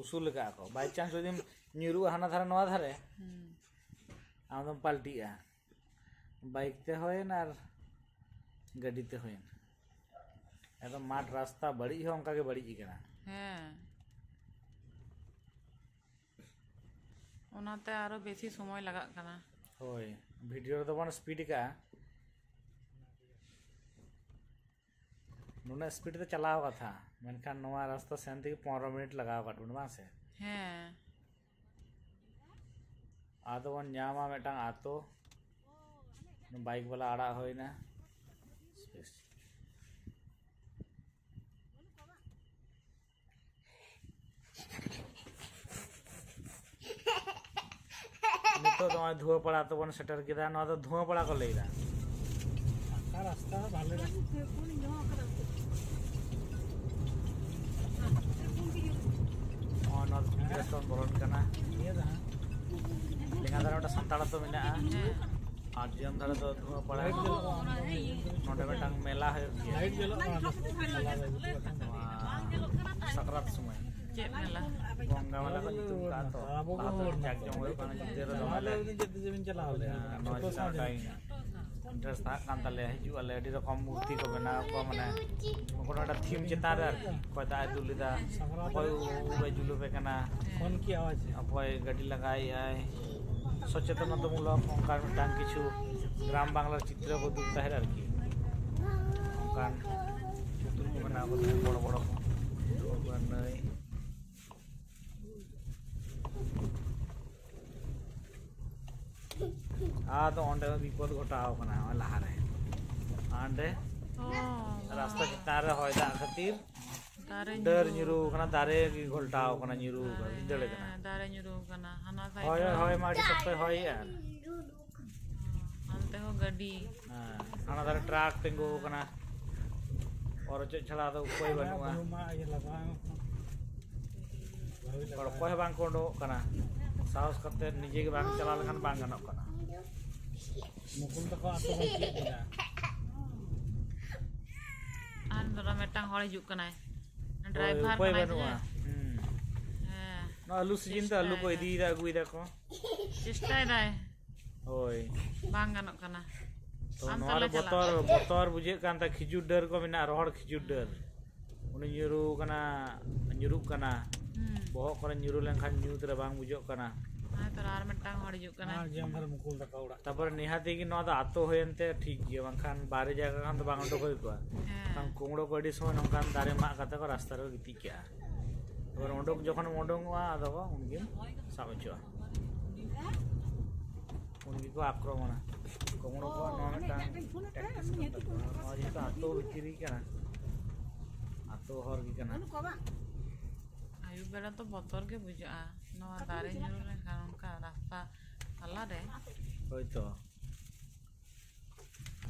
ᱩᱥᱩᱞ ᱟᱠᱟᱫᱼᱟ ᱠᱚ᱾ ᱵᱟᱭ ᱪᱟᱱᱥ ᱡᱩᱫᱤᱢ ᱧᱩᱨᱩᱜᱼᱟ ᱦᱟᱱᱟ ᱫᱷᱟᱨᱮ ᱱᱚᱣᱟ ᱫᱷᱟᱨᱮ, ᱦᱩᱸ᱾ ᱟᱢ ᱫᱚᱢ ᱯᱟᱞᱴᱤᱜᱼᱟ᱾ ᱵᱟᱭᱤᱠ ᱛᱮ ᱦᱩᱭᱮᱱ ᱟᱨ ᱜᱟᱹᱰᱤ ᱛᱮ ᱦᱩᱭᱮᱱ, ᱮᱠᱫᱚᱢ ᱢᱟᱴᱷ ᱨᱟᱥᱛᱟ ᱵᱟᱹᱲᱤᱡ ᱦᱚᱸ ᱚᱱᱠᱟ ᱜᱮ ᱵᱟᱹᱲᱤᱡ ᱟᱠᱟᱱᱟ᱾ ᱦᱮᱸ᱾ ᱚᱱᱟᱛᱮ ᱟᱨᱚ ᱵᱮᱥᱤ ᱥᱚᱢᱚᱭ ᱞᱟᱜᱟᱜ ᱠᱟᱱᱟ᱾ ᱦᱳᱭ, ᱵᱷᱤᱰᱤᱭᱳ ᱨᱮᱫᱚ ᱵᱚᱱ ᱥᱯᱤᱰ ᱟᱠᱟᱜᱼᱟ᱾ ᱱᱩᱱᱟᱹᱜ ᱥᱯᱤᱰ ᱛᱮ ᱪᱟᱞᱟᱣ ᱠᱟᱛᱷᱟ, ᱢᱮᱱᱠᱷᱟᱱ ᱱᱚᱣᱟ ᱨᱟᱥᱛᱟ ᱥᱮᱱ ᱛᱮᱜᱮ ᱯᱚᱱᱨᱚ ᱢᱤᱱᱤᱴ ᱞᱟᱜᱟᱣ ᱟᱠᱟᱫ ᱵᱚᱱᱟ, ᱵᱟᱝ ᱥᱮ? ᱦᱮᱸ᱾ ᱟᱫᱚ ᱵᱚᱱ ᱧᱟᱢᱟ ᱢᱤᱫᱴᱟᱝ ᱟᱛᱳ, ᱵᱟᱭᱤᱠ ᱵᱟᱞᱟ ᱟᱲᱟᱜ ᱦᱩᱭᱱᱟ᱾ ᱱᱤᱛᱚᱜ ᱫᱚ ᱱᱚᱜᱼᱚᱭ ᱫᱷᱩᱣᱟᱹᱯᱟᱲᱟ ᱟᱛᱳ ᱵᱚᱱ ᱥᱮᱴᱮᱨ ᱠᱮᱫᱟ᱾ ᱱᱚᱣᱟ ᱫᱚ ᱫᱷᱩᱣᱟᱹᱯᱟᱲᱟ ᱠᱚ ᱞᱟᱹᱭᱫᱟ᱾ ᱯᱟᱠᱟ ᱨᱟᱥᱛᱟ ᱦᱚᱸ ᱵᱷᱟᱞᱮ ᱨᱟᱥᱛᱟ᱾ ᱱᱚᱜᱼᱚᱭ ᱱᱚᱣᱟ ᱫᱚ ᱵᱷᱤᱛᱨᱤ ᱨᱟᱥᱛᱟ ᱵᱚᱱ ᱵᱚᱞᱚᱱ ᱠᱟᱱᱟ᱾ ᱱᱤᱭᱟᱹ ᱫᱚ ᱦᱟᱸᱜ ᱞᱮᱸᱜᱟ ᱫᱷᱟᱨᱮ ᱢᱤᱫᱴᱟᱝ ᱥᱟᱱᱛᱟᱲ ᱟᱛᱳ ᱢᱮᱱᱟᱜᱼᱟ, ᱟᱨ ᱡᱚᱡᱚᱢ ᱫᱷᱟᱨᱮ ᱫᱚ ᱫᱷᱩᱣᱟᱹᱯᱟᱲᱟ᱾ ᱱᱚᱰᱮ ᱢᱤᱫᱴᱟᱝ ᱢᱮᱞᱟ ᱦᱩᱭᱩᱜ ᱜᱮᱭᱟ᱾ ᱞᱟᱭᱤᱴ ᱧᱮᱞᱚᱜ ᱠᱟᱱᱟ ᱛᱚ? ᱱᱚᱣᱟ ᱥᱟᱠᱨᱟᱛ ᱥᱚᱢᱚᱭ ᱪᱮᱫ ᱢᱮᱞᱟ? ᱜᱚᱝᱜᱟ ᱢᱮᱞᱟ ᱠᱚ ᱧᱩᱛᱩᱢ ᱠᱟᱜᱼᱟ ᱛᱚ᱾ ᱟᱵᱚ ᱵᱚᱱ ᱞᱟᱦᱟ ᱫᱚ ᱨᱩᱣᱟᱹᱲ ᱱᱟ᱾ ᱡᱟᱠ ᱡᱚᱢᱚᱠ ᱦᱩᱭᱩᱜ ᱠᱟᱱᱟ, ᱧᱤᱫᱟᱹ ᱨᱮ ᱫᱚᱢᱮ ᱪᱟᱞᱟᱣ ᱞᱮ, ᱞᱮᱱᱟ, ᱪᱮᱫ ᱛᱮ ᱪᱮᱵᱤᱱ ᱪᱟᱞᱟᱣ ᱞᱮᱱᱟ? ᱱᱚᱣᱟ ᱡᱚᱛᱚ ᱪᱮᱛᱟᱱ ᱥᱟᱶ ᱨᱮ ᱛᱮ᱾ ᱴᱟᱭᱤᱢ᱾ ᱨᱟᱥᱛᱟ ᱠᱟᱱ ᱛᱟᱞᱮᱭᱟ, ᱦᱤᱡᱩᱜ ᱟᱞᱮ, ᱟᱹᱰᱤ ᱨᱚᱠᱚᱢ ᱢᱩᱨᱛᱤ ᱠᱚ ᱵᱮᱱᱟᱣ ᱠᱚ, ᱢᱟᱱᱮ ᱠᱳᱱᱳ ᱮᱠᱴᱟ ᱛᱷᱤᱢ ᱪᱮᱛᱟᱱ ᱨᱮ ᱟᱨᱠᱤ᱾ ᱚᱠᱚᱭ ᱫᱟᱜ ᱮ ᱫᱩᱞ ᱮᱫᱟ, ᱚᱠᱚᱭ ᱩᱵ ᱮ ᱡᱩᱞᱩᱯᱮ ᱠᱟᱱᱟ, ᱚᱠᱚᱭ ᱜᱟᱹᱰᱤ ᱞᱟᱜᱟᱭᱮᱫᱟᱭ, ᱥᱚᱪᱮᱛᱚᱱᱚᱛᱟᱢᱩᱞᱚᱠ ᱚᱱᱠᱟᱱ ᱢᱤᱫᱴᱟᱝ ᱠᱤᱪᱷᱩ ᱜᱨᱟᱢ ᱵᱟᱝᱞᱟ ᱪᱤᱛᱨᱚ ᱠᱚ ᱩᱫᱩᱜ ᱛᱟᱦᱮᱸᱫ ᱟᱨᱠᱤ᱾ ᱚᱱᱠᱟᱱ ᱪᱤᱛᱨᱚ ᱠᱚ ᱵᱮᱱᱟᱣ ᱠᱟᱛᱮ ᱵᱚᱲᱚ ᱵᱚᱲᱚ ᱠᱚ ᱱᱟᱹᱭ᱾ ᱟᱫᱚ ᱚᱸᱰᱮ ᱦᱚᱸ ᱵᱤᱯᱚᱫ ᱜᱷᱚᱴᱟᱣ ᱠᱟᱱᱟ ᱱᱚᱜᱼᱚᱭ ᱞᱟᱦᱟᱨᱮ᱾ ᱚᱸᱰᱮ ᱚ, ᱨᱟᱥᱛᱟ ᱪᱮᱛᱟᱱ ᱨᱮ ᱦᱚᱭ ᱫᱟᱜ ᱠᱷᱟᱹᱛᱤᱨ ᱫᱟᱨᱮ ᱰᱟᱹᱨ ᱧᱩᱨᱩ ᱧᱩᱨᱩ ᱠᱟᱱᱟ, ᱫᱟᱨᱮ ᱜᱮ ᱜᱷᱚᱞᱴᱟᱣ ᱠᱟᱱᱟ, ᱧᱩᱨᱩ ᱠᱟᱱᱟ, ᱫᱟᱨᱮ, ᱵᱷᱤᱸᱫᱟᱹᱲ ᱠᱟᱱᱟ᱾ ᱦᱮᱸ, ᱫᱟᱨᱮ ᱧᱩᱨᱩ ᱠᱟᱱᱟ ᱦᱟᱱᱟ ᱥᱟᱭᱤᱰ ᱦᱚᱭ, ᱨᱮ᱾ ᱦᱚᱭ ᱢᱟ ᱟᱹᱰᱤ ᱥᱚᱠᱛᱚᱭ ᱦᱚᱭᱮᱜᱼᱟ᱾ ᱦᱟᱱᱛᱮ ᱦᱚᱸ ᱜᱟᱹᱰᱤ᱾ ᱦᱮᱸ, ᱦᱟᱱᱟ ᱫᱷᱟᱨᱮ ᱴᱨᱟᱠ ᱛᱤᱸᱜᱩ ᱠᱟᱱᱟ᱾ ᱚᱨ ᱚᱪᱚᱜ ᱪᱷᱟᱲᱟ ᱫᱚ ᱩᱯᱟᱹᱭ ᱵᱟᱹᱱᱩᱜᱼᱟ᱾ ᱵᱩᱨᱩ ᱢᱟ ᱤᱭᱟᱹ ᱞᱟᱜᱟᱣ᱾ ᱦᱚᱲ ᱚᱠᱚᱭ ᱦᱚᱸ ᱵᱟᱝ ᱠᱚ ᱩᱰᱩᱠᱚᱜ ᱠᱟᱱᱟ᱾ ᱥᱟᱦᱚᱥ ᱠᱟᱛᱮ ᱱᱤᱡᱮ ᱜᱮ ᱵᱟᱝ ᱪᱟᱞᱟᱣ ᱞᱮᱠᱷᱟᱱ ᱵᱟᱝ ᱜᱟᱱᱚᱜ ᱠᱟᱱᱟ᱾ ᱢᱩᱠᱩᱞ ᱛᱟᱠᱚ ᱟᱛᱳ ᱵᱟᱹᱧ ᱛᱤᱭᱳᱜ ᱠᱮᱫᱟ᱾ ᱟᱨ ᱱᱚᱰᱮ ᱢᱤᱫᱴᱟᱝ ᱦᱚᱲ ᱦᱤᱡᱩᱜ ᱠᱟᱱᱟᱭ᱾ ᱦᱳᱭ, ᱰᱨᱟᱭᱵᱷᱟᱨ ᱩᱯᱟᱹᱭ ᱠᱟᱱᱟᱭ ᱵᱟᱹᱱᱩᱜᱼᱟ᱾ ᱥᱮ? ᱦᱩᱸ᱾ ᱦᱮᱸ᱾ ᱱᱚᱣᱟ ᱟᱹᱞᱩ ᱥᱤᱡᱤᱱ ᱛᱮ ᱟᱹᱞᱩ ᱠᱚ ᱪᱮᱥᱴᱟᱭᱮᱫᱟᱭ᱾ ᱤᱫᱤᱭᱮᱫᱟ, ᱟᱹᱜᱩᱭᱮᱫᱟ ᱠᱚ᱾ ᱪᱮᱥᱴᱟᱭᱮᱫᱟᱭ᱾ ᱦᱳᱭ᱾ ᱵᱟᱝ ᱜᱟᱱᱚᱜ ᱠᱟᱱᱟ᱾ ᱛᱚ ᱟᱢ ᱱᱚᱣᱟ ᱛᱟᱦᱞᱮ ᱨᱮ ᱪᱟᱞᱟᱜ ᱵᱚᱛᱚᱨ, ᱢᱮ᱾ ᱵᱚᱛᱚᱨ ᱵᱩᱡᱷᱟᱹᱜ ᱠᱟᱱ ᱛᱟᱭ, ᱠᱷᱤᱡᱩᱨ ᱰᱟᱹᱨ ᱠᱚ ᱢᱮᱱᱟᱜᱼᱟ, ᱨᱚᱦᱚᱲ ᱠᱷᱤᱡᱩᱨ ᱰᱟᱹᱨ᱾ ᱩᱱᱤ ᱧᱩᱨᱩ ᱠᱟᱱᱟ, ᱧᱩᱨᱩᱜ ᱠᱟᱱᱟ᱾ ᱦᱩᱸ᱾ ᱵᱚᱦᱚᱜ ᱠᱚᱨᱮ ᱧᱩᱨᱩ ᱞᱮᱱᱠᱷᱟᱱ ᱧᱩᱛ ᱨᱮ ᱵᱟᱝ ᱵᱩᱡᱷᱟᱹᱜ ᱠᱟᱱᱟ᱾ ᱦᱮᱸ, ᱛᱚ ᱟᱨ ᱢᱤᱫᱴᱟᱝ ᱦᱚᱲ ᱦᱤᱡᱩᱜ ᱠᱟᱱᱟᱭ᱾ ᱟᱨ ᱡᱮ ᱚᱱᱟ ᱫᱷᱟᱨᱮ ᱢᱩᱠᱩᱞ ᱛᱟᱠᱚ ᱚᱲᱟᱜ᱾ ᱛᱟᱯᱚᱨᱮ ᱱᱤᱦᱟᱹᱛᱤ ᱜᱮ ᱱᱚᱣᱟ ᱫᱚ ᱟᱛᱳ ᱦᱩᱭᱮᱱ ᱛᱮ ᱴᱷᱤᱠ ᱜᱮᱭᱟ, ᱵᱟᱝᱠᱷᱟᱱ ᱵᱟᱦᱨᱮ ᱡᱟᱭᱜᱟ ᱠᱷᱟᱱ ᱫᱚ ᱵᱟᱝ ᱩᱰᱩᱠ ᱦᱩᱭ ᱠᱚᱜᱼᱟ᱾ ᱦᱮᱸ᱾ ᱵᱟᱝ ᱠᱩᱢᱲᱳ ᱠᱚ ᱟᱹᱰᱤ ᱥᱚᱢᱚᱭ ᱱᱚᱝᱠᱟᱱ ᱫᱟᱨᱮ ᱢᱟᱜ ᱠᱟᱛᱮ ᱠᱚ ᱨᱟᱥᱛᱟ ᱨᱮᱠᱚ ᱜᱤᱛᱤᱡ ᱠᱟᱜᱼᱟ᱾ ᱮᱵᱟᱨ ᱩᱰᱩᱠ ᱡᱚᱠᱷᱚᱱᱮᱢ ᱩᱰᱩᱝᱚᱜᱼᱟ, ᱟᱫᱚ ᱠᱚ ᱩᱱᱠᱤᱱ ᱥᱟᱵ ᱦᱚᱪᱚᱜᱼᱟ᱾ ᱩᱱ ᱜᱮᱠᱚ ᱟᱠᱨᱚᱢᱚᱱᱟ᱾ ᱠᱩᱢᱲᱳ ᱠᱚᱣᱟᱜ ᱱᱚᱣᱟ ᱢᱤᱫᱴᱟᱝ ᱴᱮᱠᱴᱤᱠᱥ ᱠᱟᱱ ᱛᱟᱠᱚᱣᱟ᱾ ᱱᱚᱣᱟ ᱡᱮᱦᱮᱛᱩ ᱟᱛᱳ ᱵᱷᱤᱛᱤᱨ ᱨᱮ ᱠᱟᱱᱟ, ᱟᱛᱳ ᱦᱚᱨ ᱜᱮ ᱠᱟᱱᱟ᱾ ᱟᱹᱭᱩᱵ ᱵᱮᱲᱟ ᱫᱚ ᱵᱚᱛᱚᱨ ᱜᱮ ᱵᱩᱡᱷᱟᱹᱜᱼᱟ, ᱱᱚᱣᱟ ᱫᱟᱨᱮ ᱧᱩᱨᱩ ᱞᱮᱱᱠᱷᱟᱱ ᱚᱱᱠᱟ ᱨᱟᱥᱛᱟ ᱛᱟᱞᱟᱨᱮ᱾ ᱦᱳᱭᱛᱚ,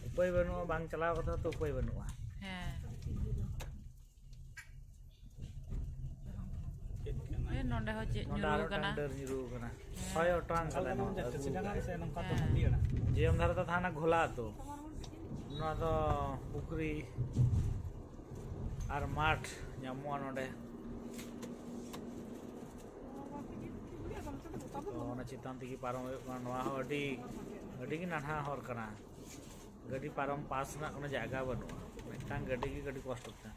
ᱩᱯᱟᱹᱭ ᱵᱟᱹᱱᱩᱜᱼᱟ, ᱵᱟᱝ ᱪᱟᱞᱟᱣ ᱠᱟᱛᱮ ᱦᱚᱸᱛᱚ ᱩᱯᱟᱹᱭ ᱵᱟᱹᱱᱩᱜᱼᱟ᱾ ᱦᱮᱸ᱾ ᱪᱮᱫ ᱠᱟᱱᱟ? ᱮ, ᱱᱚᱸᱰᱮ ᱦᱚᱸ ᱪᱮᱫ ᱱᱚᱸᱰᱮ ᱧᱩᱨᱩ ᱟᱨ ᱢᱤᱫᱴᱟᱝ ᱠᱟᱱᱟ? ᱰᱟᱹᱨ ᱧᱩᱨᱩ ᱠᱟᱱᱟ᱾ ᱦᱮᱸ᱾ ᱦᱚᱭ ᱚᱴᱟᱝ ᱠᱟᱫᱟ ᱱᱚᱣᱟ ᱫᱚ, ᱟᱹᱜᱩ ᱠᱟᱫᱟ᱾ ᱦᱮᱸ᱾ ᱡᱮ ᱮᱢ ᱫᱷᱟᱨᱮ ᱫᱚ ᱛᱟᱦᱮᱱᱟ ᱜᱷᱳᱞᱟ ᱟᱹᱛᱩ, ᱱᱚᱣᱟ ᱫᱚ ᱯᱩᱠᱷᱨᱤ ᱟᱨ ᱢᱟᱴᱷ ᱧᱟᱢᱚᱜᱼᱟ ᱱᱚᱰᱮ᱾ ᱛᱚ, ᱚᱱᱟ ᱪᱮᱛᱟᱱ ᱛᱮᱜᱮ ᱯᱟᱨᱚᱢ ᱦᱩᱭᱩᱜ ᱠᱟᱱᱟ᱾ ᱱᱚᱣᱟ ᱦᱚᱸ ᱟᱹᱰᱤ, ᱟᱹᱰᱤ ᱜᱮ ᱱᱟᱱᱦᱟ ᱦᱚᱨ ᱠᱟᱱᱟ᱾ ᱜᱟᱹᱰᱤ ᱯᱟᱨᱚᱢ ᱯᱟᱥ ᱨᱮᱱᱟᱜ ᱠᱳᱱᱳ ᱡᱟᱭᱜᱟ ᱵᱟᱹᱱᱩᱜᱼᱟ᱾ ᱢᱤᱫᱴᱟᱝ ᱜᱟᱹᱰᱤ ᱜᱮ ᱜᱟᱹᱰᱤ ᱠᱚᱥᱴᱚ ᱛᱮ᱾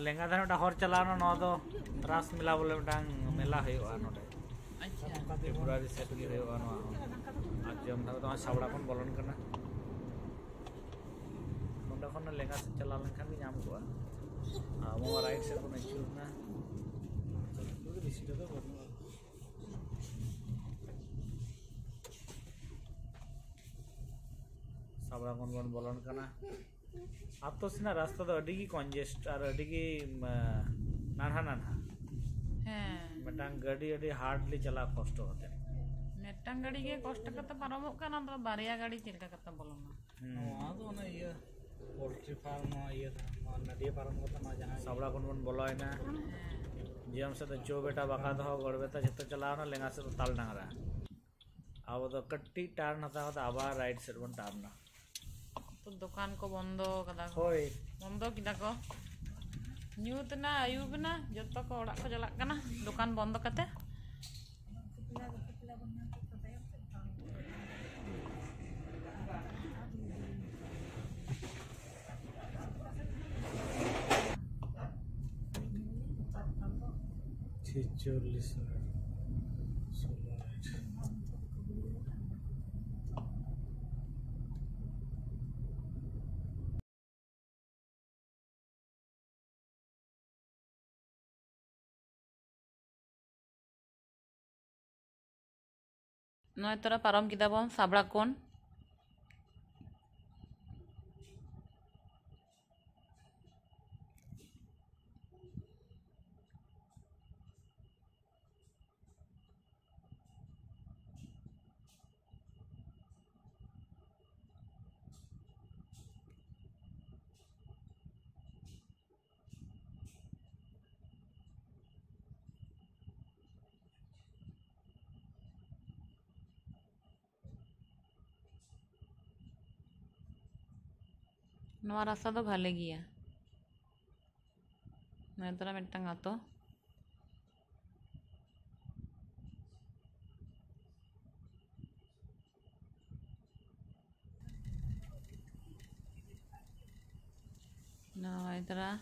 ᱞᱮᱸᱜᱟ ᱫᱷᱟᱨᱮ ᱢᱤᱫᱴᱟᱝ ᱦᱚᱨ ᱪᱟᱞᱟᱣ ᱮᱱᱟ, ᱱᱚᱣᱟ ᱫᱚ ᱨᱟᱥ ᱢᱮᱞᱟ ᱵᱚᱞᱮ ᱢᱤᱫᱴᱟᱝ ᱢᱮᱞᱟ ᱦᱩᱭᱩᱜᱼᱟ ᱱᱚᱰᱮ᱾ ᱟᱪᱪᱷᱟ᱾ ᱯᱷᱮᱵᱽᱨᱩᱣᱟᱨᱤ ᱥᱮᱫ ᱜᱮ ᱦᱩᱭᱩᱜᱼᱟ ᱱᱚᱣᱟ ᱦᱚᱸ᱾ ᱟᱨ ᱡᱚᱢ ᱫᱷᱟᱨᱮ ᱫᱚ ᱱᱚᱜᱼᱚᱭ ᱥᱟᱵᱲᱟ ᱠᱷᱚᱱ ᱵᱚᱞᱚᱱ ᱠᱟᱱᱟ᱾ ᱱᱚᱸᱰᱮ ᱠᱷᱚᱱ ᱞᱮᱸᱜᱟ ᱥᱮᱫ ᱪᱟᱞᱟᱣ ᱞᱮᱱᱠᱷᱟᱱ ᱜᱮ ᱧᱟᱢ ᱠᱚᱜᱼᱟ᱾ ᱟᱨ ᱟᱵᱚ ᱢᱟ ᱨᱟᱭᱤᱴ ᱥᱮᱫ ᱵᱚᱱ ᱟᱹᱪᱩᱨ ᱮᱱᱟ᱾ ᱵᱮᱥᱤ ᱫᱚ ᱵᱟᱹᱱᱩᱜᱼᱟ᱾ ᱥᱟᱵᱲᱟ ᱠᱷᱚᱱ ᱵᱚᱱ ᱵᱚᱞᱚᱱ ᱠᱟᱱᱟ᱾ ᱟᱛᱳ ᱥᱮᱱᱟᱜ ᱨᱟᱥᱛᱟ ᱫᱚ ᱟᱹᱰᱤ ᱜᱮ ᱠᱚᱱᱡᱮᱥᱴ ᱟᱨ ᱟᱹᱰᱤ ᱜᱮ, ᱩᱢ, ᱱᱟᱱᱦᱟ ᱱᱟᱱᱦᱟ᱾ ᱦᱮᱸ᱾ ᱢᱤᱫᱴᱟᱝ ᱜᱟᱹᱰᱤ ᱟᱹᱰᱤ ᱦᱟᱨᱰᱞᱤ ᱪᱟᱞᱟᱜ ᱠᱚᱥᱴᱚ ᱠᱟᱛᱮ᱾ ᱢᱤᱫᱴᱟᱝ ᱜᱟᱹᱰᱤ ᱜᱮ ᱠᱚᱥᱴᱚ ᱠᱟᱛᱮ ᱯᱟᱨᱚᱢᱚᱜ ᱠᱟᱱᱟ, ᱟᱫᱚ ᱵᱟᱨᱭᱟ ᱜᱟᱹᱰᱤ ᱪᱮᱫ ᱞᱮᱠᱟ ᱠᱟᱛᱮ ᱵᱚᱞᱚᱱᱟ? ᱦᱩᱸ᱾ ᱱᱚᱣᱟ ᱫᱚ ᱚᱱᱟ ᱤᱭᱟᱹ ᱯᱳᱞᱴᱨᱤ ᱯᱷᱟᱨᱢ, ᱱᱚᱣᱟ ᱤᱭᱟᱹ ᱱᱚᱣᱟ ᱱᱟᱹᱰᱤᱭᱟᱹ ᱯᱟᱨᱚᱢ ᱠᱟᱛᱮ ᱱᱚᱣᱟ ᱡᱟᱦᱟᱸ ᱤᱭᱟᱹ᱾ ᱥᱟᱵᱲᱟ ᱠᱷᱚᱱ ᱵᱚᱱ ᱵᱚᱞᱚᱭᱮᱱᱟ᱾ ᱦᱮᱸ᱾ ᱡᱤᱭᱟᱢ ᱥᱮᱫ ᱫᱚ ᱪᱳ ᱵᱮᱴᱟ, ᱵᱟᱠᱟ ᱫᱚᱦᱚ, ᱜᱚᱲ ᱵᱮᱛᱟ ᱡᱷᱚᱛᱚ ᱪᱟᱞᱟᱣᱱᱟ, ᱞᱮᱸᱜᱟ ᱥᱮᱫ ᱫᱚ ᱛᱟᱞ ᱰᱟᱝᱨᱟ᱾ ᱟᱵᱚ ᱫᱚ ᱠᱟᱹᱴᱤᱡ ᱴᱟᱨᱱ ᱦᱟᱛᱟᱣ ᱠᱟᱛᱮ ᱟᱵᱟᱨ ᱨᱟᱭᱤᱴ ᱥᱮᱫ ᱵᱚᱱ ᱴᱟᱨᱱᱟ᱾ ᱛᱚ ᱫᱚᱠᱟᱱ ᱠᱚ ᱵᱚᱱᱫᱚ ᱠᱟᱫᱟ ᱠᱚ᱾ ᱦᱳᱭ᱾ ᱵᱚᱱᱫᱚ ᱠᱮᱫᱟ ᱠᱚ᱾ ᱧᱩᱛ ᱮᱱᱟ, ᱟᱹᱭᱩᱵ ᱮᱱᱟ, ᱡᱚᱛᱚ ᱠᱚ ᱚᱲᱟᱜ ᱠᱚ ᱪᱟᱞᱟᱜ ᱠᱟᱱᱟ ᱫᱚᱠᱟᱱ ᱵᱚᱱᱫᱚ ᱠᱟᱛᱮ᱾ ᱪᱷᱮᱪᱚᱞᱞᱤᱥ ᱢᱤᱱᱤᱴ, ᱥᱳᱞᱳ ᱢᱤᱱᱤᱴ᱾ ᱱᱚᱜᱼᱚᱭ ᱛᱚᱨᱟ ᱯᱟᱨᱚᱢ ᱠᱮᱫᱟ ᱵᱚᱱ ᱥᱟᱵᱲᱟ ᱠᱚᱱ᱾ ᱱᱚᱣᱟ ᱨᱟᱥᱛᱟ ᱫᱚ ᱵᱷᱟᱞᱮ ᱜᱮᱭᱟ᱾ ᱱᱚᱣᱟ ᱛᱚᱨᱟ ᱢᱤᱫᱴᱟᱝ ᱟᱛᱳ᱾ ᱛᱟᱨᱟ᱾